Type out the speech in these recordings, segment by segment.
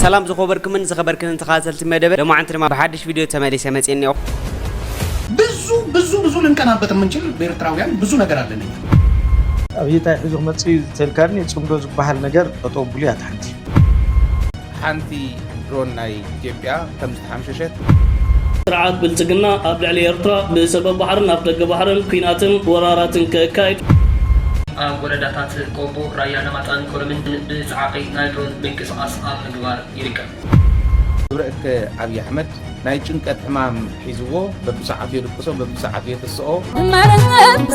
ሰላም ዝኸበርኩምን ዝኸበርክንን ተኸታተልቲ መደብ፣ ሎማዓንቲ ድማ ብሓድሽ ቪድዮ ተመሊሰ መፅእ እኒኦ። ብዙ ብዙ ብዙ ልንቀናበት የምንችል ኤርትራውያን ብዙ ነገር ኣለንኛ። ኣብይታይ ሒዙ ክመፅእ እዩ ዝተልካኒ? ፅምዶ ዝበሃል ነገር ጠጠው ብሉ እያ ሓንቲ። ሓንቲ ድሮን ናይ ኢትዮጵያ ከም ዝተሓምሸሸት። ስርዓት ብልፅግና ኣብ ልዕሊ ኤርትራ ብሰበብ ባሕርን ኣፍደገ ባሕርን ኲናትን ወራራትን ከካይድ። ኣብ ወረዳታት ቆቦ፣ ራያ፣ ለማጣን ኮረምን ብፃዕቒ ናይ ድሮን ምንቅስቓስ ኣብ ምግባር ይርከብ። ግብረ እከ ኣብይ ኣሕመድ ናይ ጭንቀት ሕማም ሒዝዎ በብሰዓቱ የድቅሶ በብሰዓቱ የትስኦ። መረብ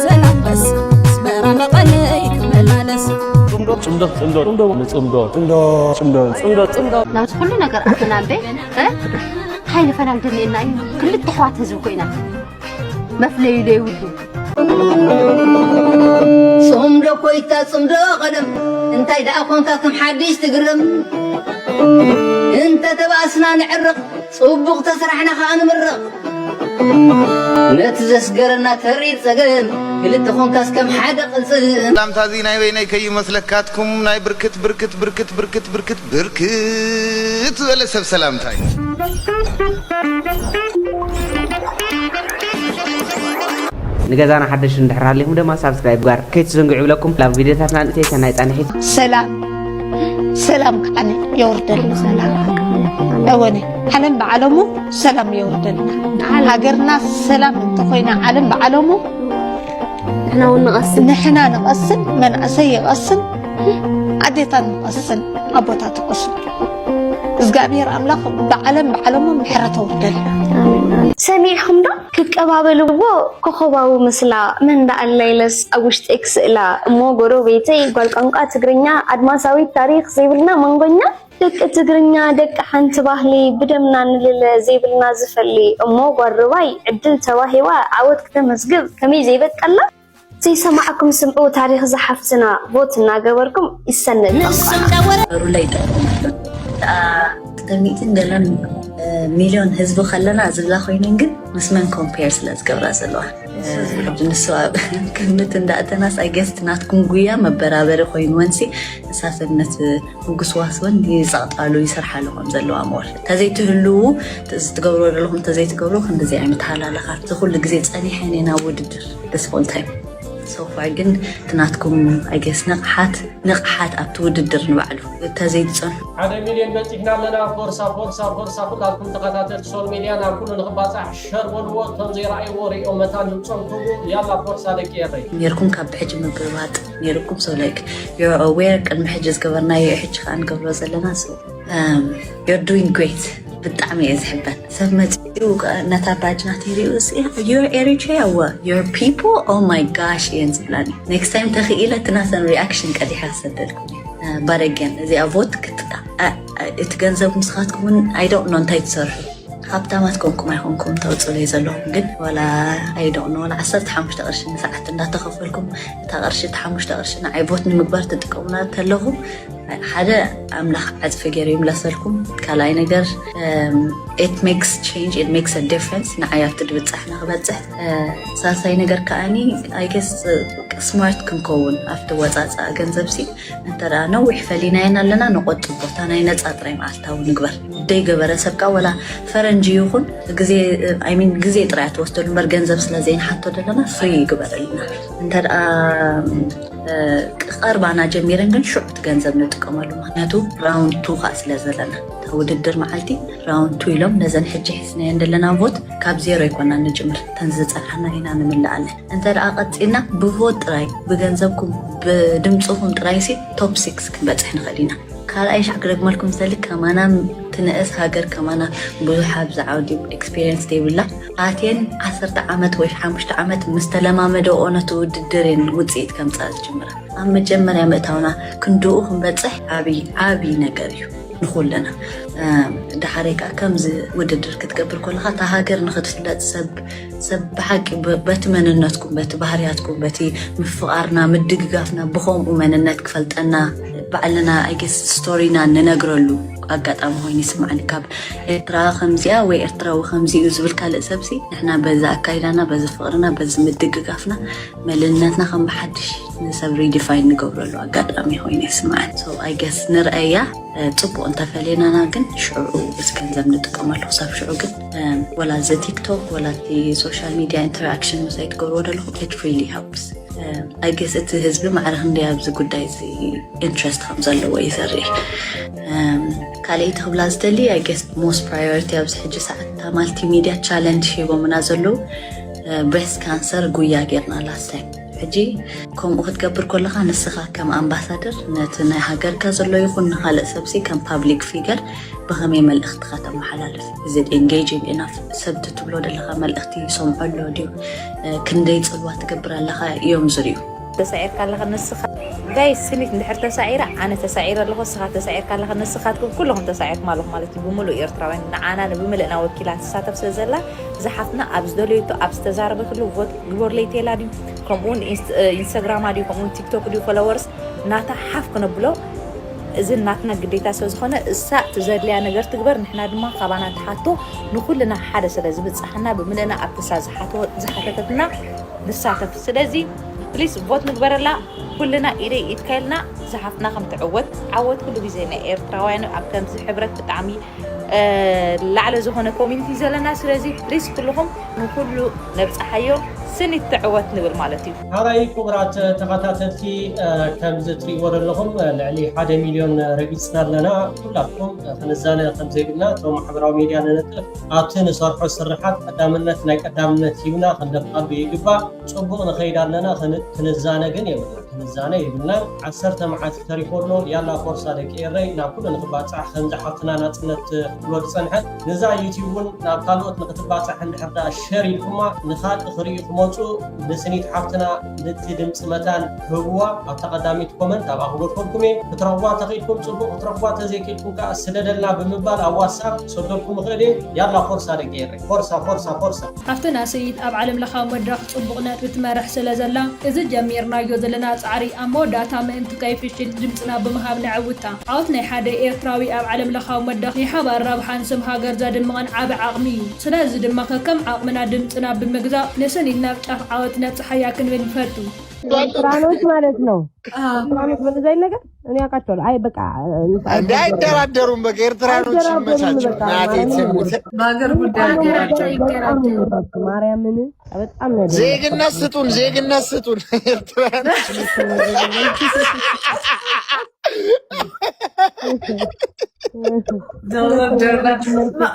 ሰላም በስ ኣስመራ መቐለይ ክመላለስ ጽምዶ ጽምዶ ጽምዶ ጽምዶ ጽምዶ ጽምዶ ጽምዶ ጽምዶ ናብዚ ኩሉ ነገር ኣተና እምበይ እንታይ ንፈላል ደልየና እዩ? ክልተ ኣሕዋት ህዝቢ ኮይና መፍለዩ ዘይብሉ። ጽምዶ ኮይታ ጽምዶ ቀደም እንታይ ደኣ ኮንካ ከም ሓድሽ ትግረም። እንተ ተባእስና ንዕረቕ ጽቡቕ ተሰራሕና ከኣ ንምረቕ። ነቲ ዘስገረና ተሪር ጸገም ክልተ ኮንካስ ከም ሓደ ቅጽል። ሰላምታ እዚ ናይ በይነይ ከይመስለካትኩም ናይ ብርክት ብርክት ብርክት ብርክት ብርክት ብርክት ዝበለ ሰብ ሰላምታ እዩ። ንገዛና ሓደሽ እንድሕር ሃሊኹም ድማ ሳብስክራይብ ጋር ከይትዘንግዑ ይብለኩም። ላብ ቪዲዮታትና ንእተይ ሰናይ ጻንሒት። ሰላም ሰላም ከዓኒ የወርደልና። እወነ ዓለም ብዓለሙ ሰላም የወርደልና። ሃገርና ሰላም እንተኾይና ዓለም ብዓለሙ ንሕና እውን ንቐስን። ንሕና ንቐስን፣ መናእሰይ ይቐስን፣ ኣዴታት ንቐስን፣ ኣቦታት ይቐስን። እግዚኣብሔር ኣምላኽ ብዓለም ብዓለሙ ምሕረት ኣውርደልና። ሰሚዕኹም ዶ ክቀባበልዎ ኮኸባዊ ምስላ መን ደኣ ኣላ ኢለስ ኣብ ውሽጠይ ክስእላ እሞ ጎረቤተይ ጓል ቋንቋ ትግርኛ ኣድማሳዊት ታሪኽ ዘይብልና መንጎኛ ደቂ ትግርኛ ደቂ ሓንቲ ባህሊ ብደምና ንልለ ዘይብልና ዝፈሊ እሞ ጓል ርባይ ዕድል ተዋሂባ ዓወት ክተመዝግብ ከመይ ዘይበቀላ። ዘይሰማዕኩም ስምዑ ታሪኽ ዝሓፍትና ቮት እናገበርኩም ይሰነድ ቋንቋና። ሩላ ይጠቅም ደኣ ክተሚእትን ገለን ሚልዮን ህዝቢ ከለና ዝብላ ኮይነን ግን ምስ መን ኮምፔር ስለ ዝገብራ ዘለዋ ንሱ ኣብ ግምት እንዳእተናስ ኣገስት ናትኩም ጉያ መበራበሪ ኮይንወንሲ እሳሰብነት ምጉስዋስወን ይጸቕጣሉ ይሰርሓሉ ከም ዘለዋ ሞር ተዘይትህልዉ ትገብሮ ዘለኹም ተዘይትገብሮ ክንዲዚ ኣይምትሃላለኻት እዚ ኩሉ ግዜ ጸኒሐን ኢና ውድድር this whole time so far ግን ትናትኩም ኣገስ ንቕሓት ንቕሓት ኣብቲ ውድድር ንባዕሉ ተዘይትጸንሑ ሓደ ሚልዮን በጺሕና ኣለና ፎርሳ ፎርሳ ፎርሳ ኩላትኩም ተኸታተልቲ ሶል ሜድያ ናብ ኩሉ ንኽባጻሕ ሸር በልዎ እቶም ዘይረኣይዎ ሪኦም መታን ዝጸንትዎ ያላ ፎርሳ ደቂ ኤረይ ኔርኩም ካብ ብሕጂ ምግልባጥ ኔርኩም so like you're aware ቅድሚ ሕጂ ዝገበርናዮ ሕጂ ከዓ ንገብሮ ዘለና so um, you're doing great ብጣዕሚ እየ ዝሕበን ሰብ መፂኡ ነታ ባጅ ናተይ ሪኡ you're Eritrea what your people oh my gosh እየን ዝብላኒ next time ተኽኢለ እቲ ናተን reaction ቀዲሐ ክሰደልኩም but again እዚኣ ቮት ክትጣ እቲ ገንዘብ ንስኻትኩም እውን I don't know እንታይ ትሰርሑ ሃብታማት ኮንኩም ኣይኮንኩም ተውፅለይ ዘለኹም ግን ዋላ I don't know ዋላ ዓሰርተ ሓሙሽተ ቅርሺ ንሰዓት እንዳተኸፈልኩም እታ ቅርሺ እቲ ሓሙሽተ ቅርሺ ንዓይ ቮት ንምግባር ትጥቀሙላ ተለኹም ሓደ ኣምላኽ ዓፅፊ ገይሩ ይምለሰልኩም ካልኣይ ነገር it makes change it makes a difference ንዓይ ኣብቲ ድብፃሕ ንክበፅሕ ሳልሳይ ነገር ከዓኒ I guess smart ክንከውን ኣብቲ ወፃፃ ገንዘብ ሲ እንተ ነዊሕ ፈሊናየን ኣለና ንቆጥብ ቦታ ናይ ነፃ ጥራይ መዓልታዊ ንግበር ደይገበረ ሰብ ከዓ ወላ ፈረንጂ ይኹን ግዜ I mean ግዜ ጥራይ ትወስደሉ እምበር ገንዘብ ስለ ዘይንሓቶ ዘለና ፍሪ ይግበረልና እንተ ቀርባና ጀሚረን ግን ሽዑ እቲ ገንዘብ ንጥቀመሉ ምክንያቱ round two ከዓ ስለ ዘለና እታ ውድድር መዓልቲ round two ኢሎም ነዘን ሕጂ ሒዝናየን ዘለና ቮት ካብ ዜሮ ይኮና ንጅምር እተን ዝፀንሓና ኢና ንምልኣለን እንተ ደኣ ቀፂልና ብቮት ጥራይ ብገንዘብኩም ብድምፅኹም ጥራይ ሲ top six ክንበፅሕ ንኽእል ኢና ካልኣይ ሻዕ ክደግመልኩም ዝደሊ ከማና ትንእስ ሃገር ከማና ብዙሕ ኣብዚ ዓውዲ experience ዘይብላ ኣትየን ዓሰርተ ዓመት ወይ ሓሙሽተ ዓመት ምስ ተለማመደኦ ነቲ ውድድር እየን ውፅኢት ከምፅኣ ዝጅምራ ኣብ መጀመርያ ምእታውና ክንድኡ ክንበፅሕ ዓብዪ ዓብዪ ነገር እዩ ንኹልና ድሓረይ ከዓ ከምዚ ውድድር ክትገብር ከለካ እታ ሃገር ንክትፍለጥ ሰብ ሰብ ብሓቂ በቲ መንነትኩም በቲ ባህርያትኩም በቲ ምፍቃርና ምድግጋፍና ብከምኡ መንነት ክፈልጠና ባዕልና፣ I guess፣ ስቶሪና ንነግረሉ ኣጋጣሚ ኮይኑ ይስማዓኒ። ካብ ኤርትራ ከምዚኣ ወይ ኤርትራዊ ከምዚኡ ዝብል ካልእ ሰብሲ፣ ንሕና በዚ ኣካይዳና፣ በዚ ፍቕርና፣ በዚ ምድግጋፍና መንነትና ከም ብሓድሽ ንሰብ ሪዲፋይን ንገብረሉ ኣጋጣሚ ኮይኑ ይስማዓኒ። So I guess ንርኣያ። ጽቡቕ እንተፈለየናና ግን ሽዑ እዚ ገንዘብ ንጥቀመሉ። ክሳብ ሽዑ ግን ወላ እዚ ቲክቶክ ወላ እቲ ሶሻል ሚድያ ኢንተራክሽን ምሳይ ትገብርዎ ዘለኹም፣ it really helps። I guess እቲ ህዝቢ ማዕረ ክንደይ ኣብዚ ጉዳይ እዚ ኢንትረስት ከም ዘለዎ እዩ ዘርኢ። ካልኣይቲ ክብላ ዝደሊ፣ I guess most priority ኣብዚ ሕጂ ሰዓት እታ ማልቲሚድያ ቻለንጅ ሂቦምና ዘለዉ ብሬስት ካንሰር ጉያ ጌርና ላስት ታይም። ሕጂ ከምኡ ክትገብር ከለኻ ንስኻ ከም ኣምባሳደር ነቲ ናይ ሃገርካ ዘሎ ይኹን ንኻልእ ሰብሲ ከም ፓብሊክ ፊገር ብኸመይ መልእኽትኻ ተመሓላልፍ? Is it engaging enough? ሰብ ትብሎ ዘለኻ መልእኽቲ ይሰምዖ ኣሎ ድዩ? ክንደይ ጽልዋ ትገብር ኣለኻ እዮም ዝርእዩ። ተሳዒርካ ኣለኻ ንስኻ ጋይ ስኒት እንድሕር ተሳዒራ ኣነ ተሳዒረ ኣለኹ፣ ንስኻ ተሳዒርካ ኣለኻ ንስኻትኩም ኩለኹም ተሳዒርኩም ኣለኹም ማለት እዩ። ብምሉእ ኤርትራውያን ንዓና ንብምልእና ወኪላ ትሳተፍ ስለ ዘላ እዛ ሓፍትና ኣብ ዝደለየቶ ኣብ ዝተዛረበትሉ ቮት ግበሩለይ ቴላ ድዩ ከምኡውን ኢንስት- እ፣ ኢንስታግራማ ድዩ ከምኡውን ቲክቶክ ድዩ ፎሎወርስ ናታ ሓፍ ክነብሎ እዚ ናትና ግዴታ ስለ ዝኾነ እሳ እቲ ዘድልያ ነገር ትግበር። ንሕና ድማ ካባና ትሓቶ ንኩልና ሓደ ስለ ዝብጽሓና ብምልእና ኣብቲ እሳ ዝሓተወ- ዝሓተተትና ንሳተፍ። ስለዚ ፕሊስ ቮት ንግበረላ ኩልና ኢደይ ኢድካ ኢልና ዝሓፍትና ከም ትዕወት። ዓወት ኩሉ ግዜ ናይ ኤርትራውያን ኣብ ከምዚ ሕብረት ብጣዕሚ ላዕሊ ዝኾነ ኮሚኒቲ ዘለና። ስለዚ ፕሊስ ኩልኹም ንኩሉ ነብፅሓዮ። ስኒት ትዕወት ንብል ማለት እዩ። ሓራይ ክቡራት ተኸታተልቲ፣ ከምዚ ትሪእዎ ዘለኹም ልዕሊ ሓደ ሚልዮን ረጊፅና ኣለና። ኩላትኩም ክንዛነ ከም ዘይብልና እቶም ማሕበራዊ ሚድያ ንነጥፍ ኣብቲ ንሰርሖ ስርሓት ቀዳምነት ናይ ቀዳምነት ሂብና ክንደፍኣሉ ይግባእ። ፅቡቕ ንኸይድ ኣለና፣ ክን- ክንዛነ ግን የብልና። ክንዛነ የብልና። ዓሰርተ መዓልቲ ተሪፎ ኣሎ። ያላ ፎርሳ ደቂ ኤረይ ናብ ኩሉ ንክባፃሕ ከምዚ ሓፍትና ናፅነት ክትብሎ ዝፀንሐት ንዛ ዩቲዩብ እውን ናብ ካልኦት ንክትባፃሕ እንድሕር ዳ ሸር ኢልኩማ ንካልእ ክርእዩ ክመፁ ንስኒት ሓፍትና ነቲ ድምፂ መታን ክህብዋ ኣብታ ቀዳሚት ኮመንት ኣብኣ ክገድፈልኩም እየ። ክትረኽቧ ተኽኢልኩም ፅቡቕ፣ ክትረኽቧ ተዘይክኢልኩም ከዓ ስደደልና ብምባል ኣብ ዋትሳፕ ክሰደልኩም እኽእል እየ። ያላ ፎርሳ ደቂ ኤረይ፣ ፎርሳ ፎርሳ ፎርሳ። ሓፍትና ስኒት ኣብ ዓለም ለኻዊ መድረኽ ጽቡቕ ነጥቢ ትመርሕ ስለ ዘላ፣ እዚ ጀሚርናዮ ዘለና ጻዕሪ ኣብ መወዳእታ ምእንቲ ከይፍሽል ድምጽና ብምሃብ ነዕውታ። ዓወት ናይ ሓደ ኤርትራዊ ኣብ ዓለም ለኻዊ መድረኽ ናይ ሓባር ረብሓን ስም ሃገር ዘድምቕን ዓቢ ዓቕሚ እዩ። ስለዚ ድማ ከከም ዓቕምና ድምጽና ብምግዛእ ንስኒት ናብ ጫፍ ዓወት ነብጽሓያ ክንብል ንፈቱ። ኤርትራኖች ማለት ነው። ኤርትራኖች በእንደዚህ አይነት ነገር እኔ አውቃቸዋለሁ። አይ በቃ እንደ አይደራደሩም። በቃ ኤርትራኖች ይመቻቸው። ናቴ ትሙት በሀገር ጉዳይ ሀገራቸው ይገራቸው። ማርያምን በጣም ነው ዜግነት ስጡን፣ ዜግነት ስጡን። ኤርትራኖች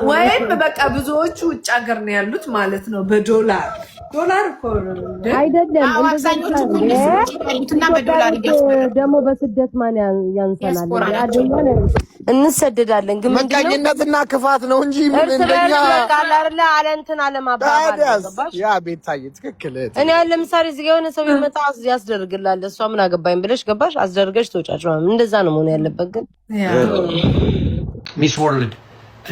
ወይም በቃ ብዙዎቹ ውጭ ሀገር ነው ያሉት ማለት ነው። በዶላር ዶላር እኮ አይደለም አብዛኞቹ ያሉትና በዶላር ደግሞ በስደት ማን ያንሰናል? እንሰደዳለን ግን መቀኝነትና ክፋት ነው እንጂ ምን እንደኛ አላርላ አለንትን አለማባባል ያ ቤታዬ ትክክል። እኔ አሁን ለምሳሌ እዚህ የሆነ ሰው የመጣ ያስደርግላል እሷ ምን አገባኝ ብለሽ ገባሽ አስደርገሽ ትወጫለሽ ማለት ነው። እንደዛ ነው መሆን ያለበት ግን ሚስ ወርልድ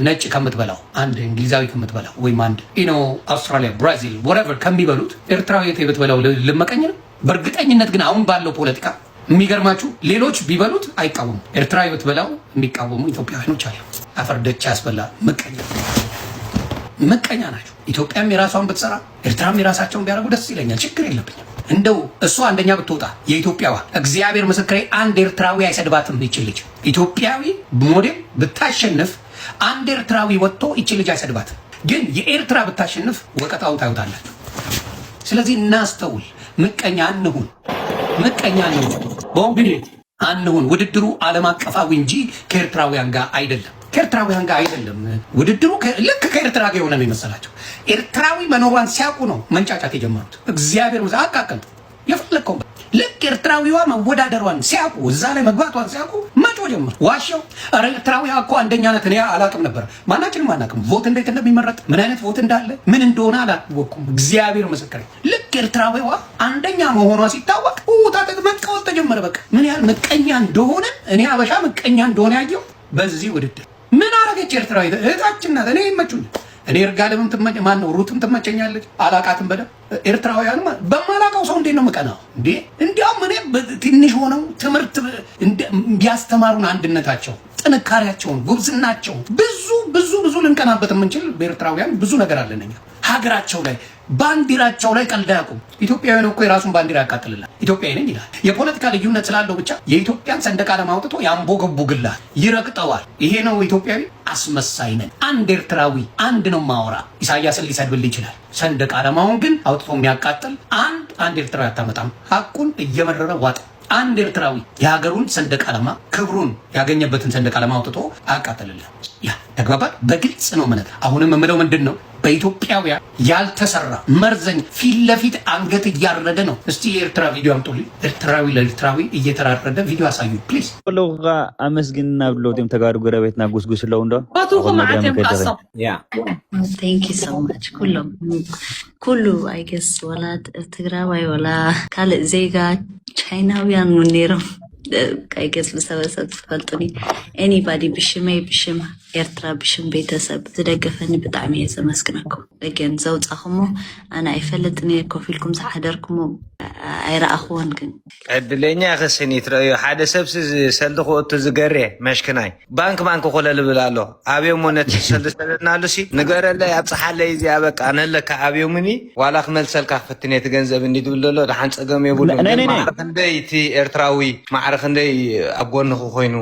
ነጭ ከምትበላው አንድ እንግሊዛዊ ከምትበላው ወይም አንድ ኢኖ አውስትራሊያ ብራዚል ወረቨር ከሚበሉት ኤርትራዊ የት ብትበላው ልመቀኝ ነው። በእርግጠኝነት ግን አሁን ባለው ፖለቲካ የሚገርማችሁ ሌሎች ቢበሉት አይቃወሙ። ኤርትራዊ ብትበላው የሚቃወሙ ኢትዮጵያውያኖች አሉ። አፈር ደቻ ያስበላ ምቀኛ ምቀኛ ናቸው። ኢትዮጵያም የራሷን ብትሰራ ኤርትራም የራሳቸውን ቢያደርጉ ደስ ይለኛል። ችግር የለብኝም። እንደው እሷ አንደኛ ብትወጣ የኢትዮጵያዋ እግዚአብሔር ምስክሬ አንድ ኤርትራዊ አይሰድባትም። ይች ልጅ ኢትዮጵያዊ ሞዴል ብታሸንፍ አንድ ኤርትራዊ ወጥቶ ይች ልጅ አይሰድባትም። ግን የኤርትራ ብታሸንፍ ወቀጣውን ታዩታላችሁ። ስለዚህ እናስተውል። ምቀኛ አንሁን፣ ምቀኛ አንሁን። በወንጌል አንሁን። ውድድሩ ዓለም አቀፋዊ እንጂ ከኤርትራውያን ጋር አይደለም፣ ከኤርትራውያን ጋር አይደለም ውድድሩ። ከ- ልክ ከኤርትራ ጋር የሆነ ነው የመሰላቸው። ኤርትራዊ መኖሯን ሲያውቁ ነው መንጫጫት የጀመሩት። እግዚአብሔር መስ አቃቀል የፈለግከው ልክ ኤርትራዊዋ መወዳደሯን ሲያውቁ፣ እዛ ላይ መግባቷን ሲያውቁ መጮ ጀመሩ። ዋሸው። ኧረ ኤርትራዊ እኮ አንደኛ ናት። እኔ አላውቅም ነበር፣ ማናችንም አናውቅም። ቮት እንዴት እንደሚመረጥ ምን አይነት ቮት እንዳለ ምን እንደሆነ አላወቅኩም። እግዚአብሔር ምስክሬ። ልክ ኤርትራዊዋ አንደኛ መሆኗ ሲታወቅ ኡታ መቃወት ተጀመረ። በቃ ምን ያህል ምቀኛ እንደሆነ እኔ አበሻ ምቀኛ እንደሆነ ያየው በዚህ ውድድር። ምን አረገች ኤርትራዊ? እህታችን ናት። እኔ ይመቹኛል። እኔ እርጋለምም ትመ- ማን ነው ሩትም ትመቸኛለች። አላቃትም በደምብ ኤርትራውያን በማላቀው ሰው እንዴት ነው የምቀናው እንዴ? እንዲያውም እኔ ትንሽ ሆነው ትምህርት ያስተማሩን አንድነታቸው፣ ጥንካሬያቸውን፣ ጉብዝናቸውን፣ ብዙ ብዙ ብዙ ልንቀናበት የምንችል በኤርትራውያን ብዙ ነገር አለን። እኛ ሀገራቸው ላይ፣ ባንዲራቸው ላይ ቀልድ አያውቁም። ኢትዮጵያውያን እኮ የራሱን ባንዲራ ያቃጥልላል። ኢትዮጵያዊ ነኝ ይላል። የፖለቲካ ልዩነት ስላለው ብቻ የኢትዮጵያን ሰንደቅ ዓላማ አውጥቶ ያንቦገቡግላል፣ ይረግጠዋል። ይሄ ነው ኢትዮጵያዊ? አስመሳይ ነን። አንድ ኤርትራዊ አንድ ነው ማወራ። ኢሳያስን ሊሰድብልህ ይችላል። ሰንደቅ ዓላማውን ግን አውጥቶ የሚያቃጥል አንድ አንድ ኤርትራዊ አታመጣም። ሀቁን እየመረረ ዋጥ። አንድ ኤርትራዊ የሀገሩን ሰንደቅ ዓላማ፣ ክብሩን ያገኘበትን ሰንደቅ ዓላማ አውጥቶ አያቃጥልልህ። ያ ተግባባል። በግልጽ ነው የምነግርህ። አሁንም የምለው ምንድን ነው፣ በኢትዮጵያውያን ያልተሰራ መርዘኛ፣ ፊት ለፊት አንገት እያረደ ነው። እስቲ የኤርትራ ቪዲዮ አምጡልኝ። ኤርትራዊ ለኤርትራዊ እየተራረደ ቪዲዮ አሳዩ ፕሊዝ። ከለዉ ከኣ ኣመስግንና ብሎ እቶም ተጋሩ ጎረቤትና ጉስጉስ ኣለዉ እንዶ። ባቱ ኣኹል መድረም ከማዓት እዮም ከይደኸ። ካሶም። ያ። Thank you so much ኩሎም ኩሉ I guess ወላ ትግራዋይ ወላ ካልእ ዜጋ ቻይናውያን እውን ነይሮም። I guess ብሰበሰብ ትፈልጡኒ። Anybody ብሽመይ ብሽም ኤርትራ ብሽም ቤተሰብ ዝደገፈኒ ብጣዕሚ እየ ዘመስግነኩም። Again ዘውፃኹሞ ኣነ ኣይፈልጥን እየ። ኮፍ ኢልኩም ዝሓደርኩሞ ኣይረኣኽዎን ግን። ዕድለኛ ኢኺ ስኒት ረእዮ ሓደ ሰብሲ ሰልዲ ክእቱ ዝገሬ መሽክናይ ባንክ ባንክ ኮለል ብል ኣሎ። ኣብዮሞ ነቲ ሰልዲ ሰደድናሉ ሲ ንገረለይ ኣብፅሓለይ እዚኣ በቃ ነለካ ኣብዮምኒ ዋላ ክመልሰልካ ክፍትን እቲ ገንዘብ እንዲ ትብል ዘሎ ደሓን ፀገም የብሉን። ናይ- ናይ- ናይ- ማዕረ ክንደይ እቲ ኤርትራዊ ማዕረ ክንደይ ኣብ ጎንኺ ኮይኑ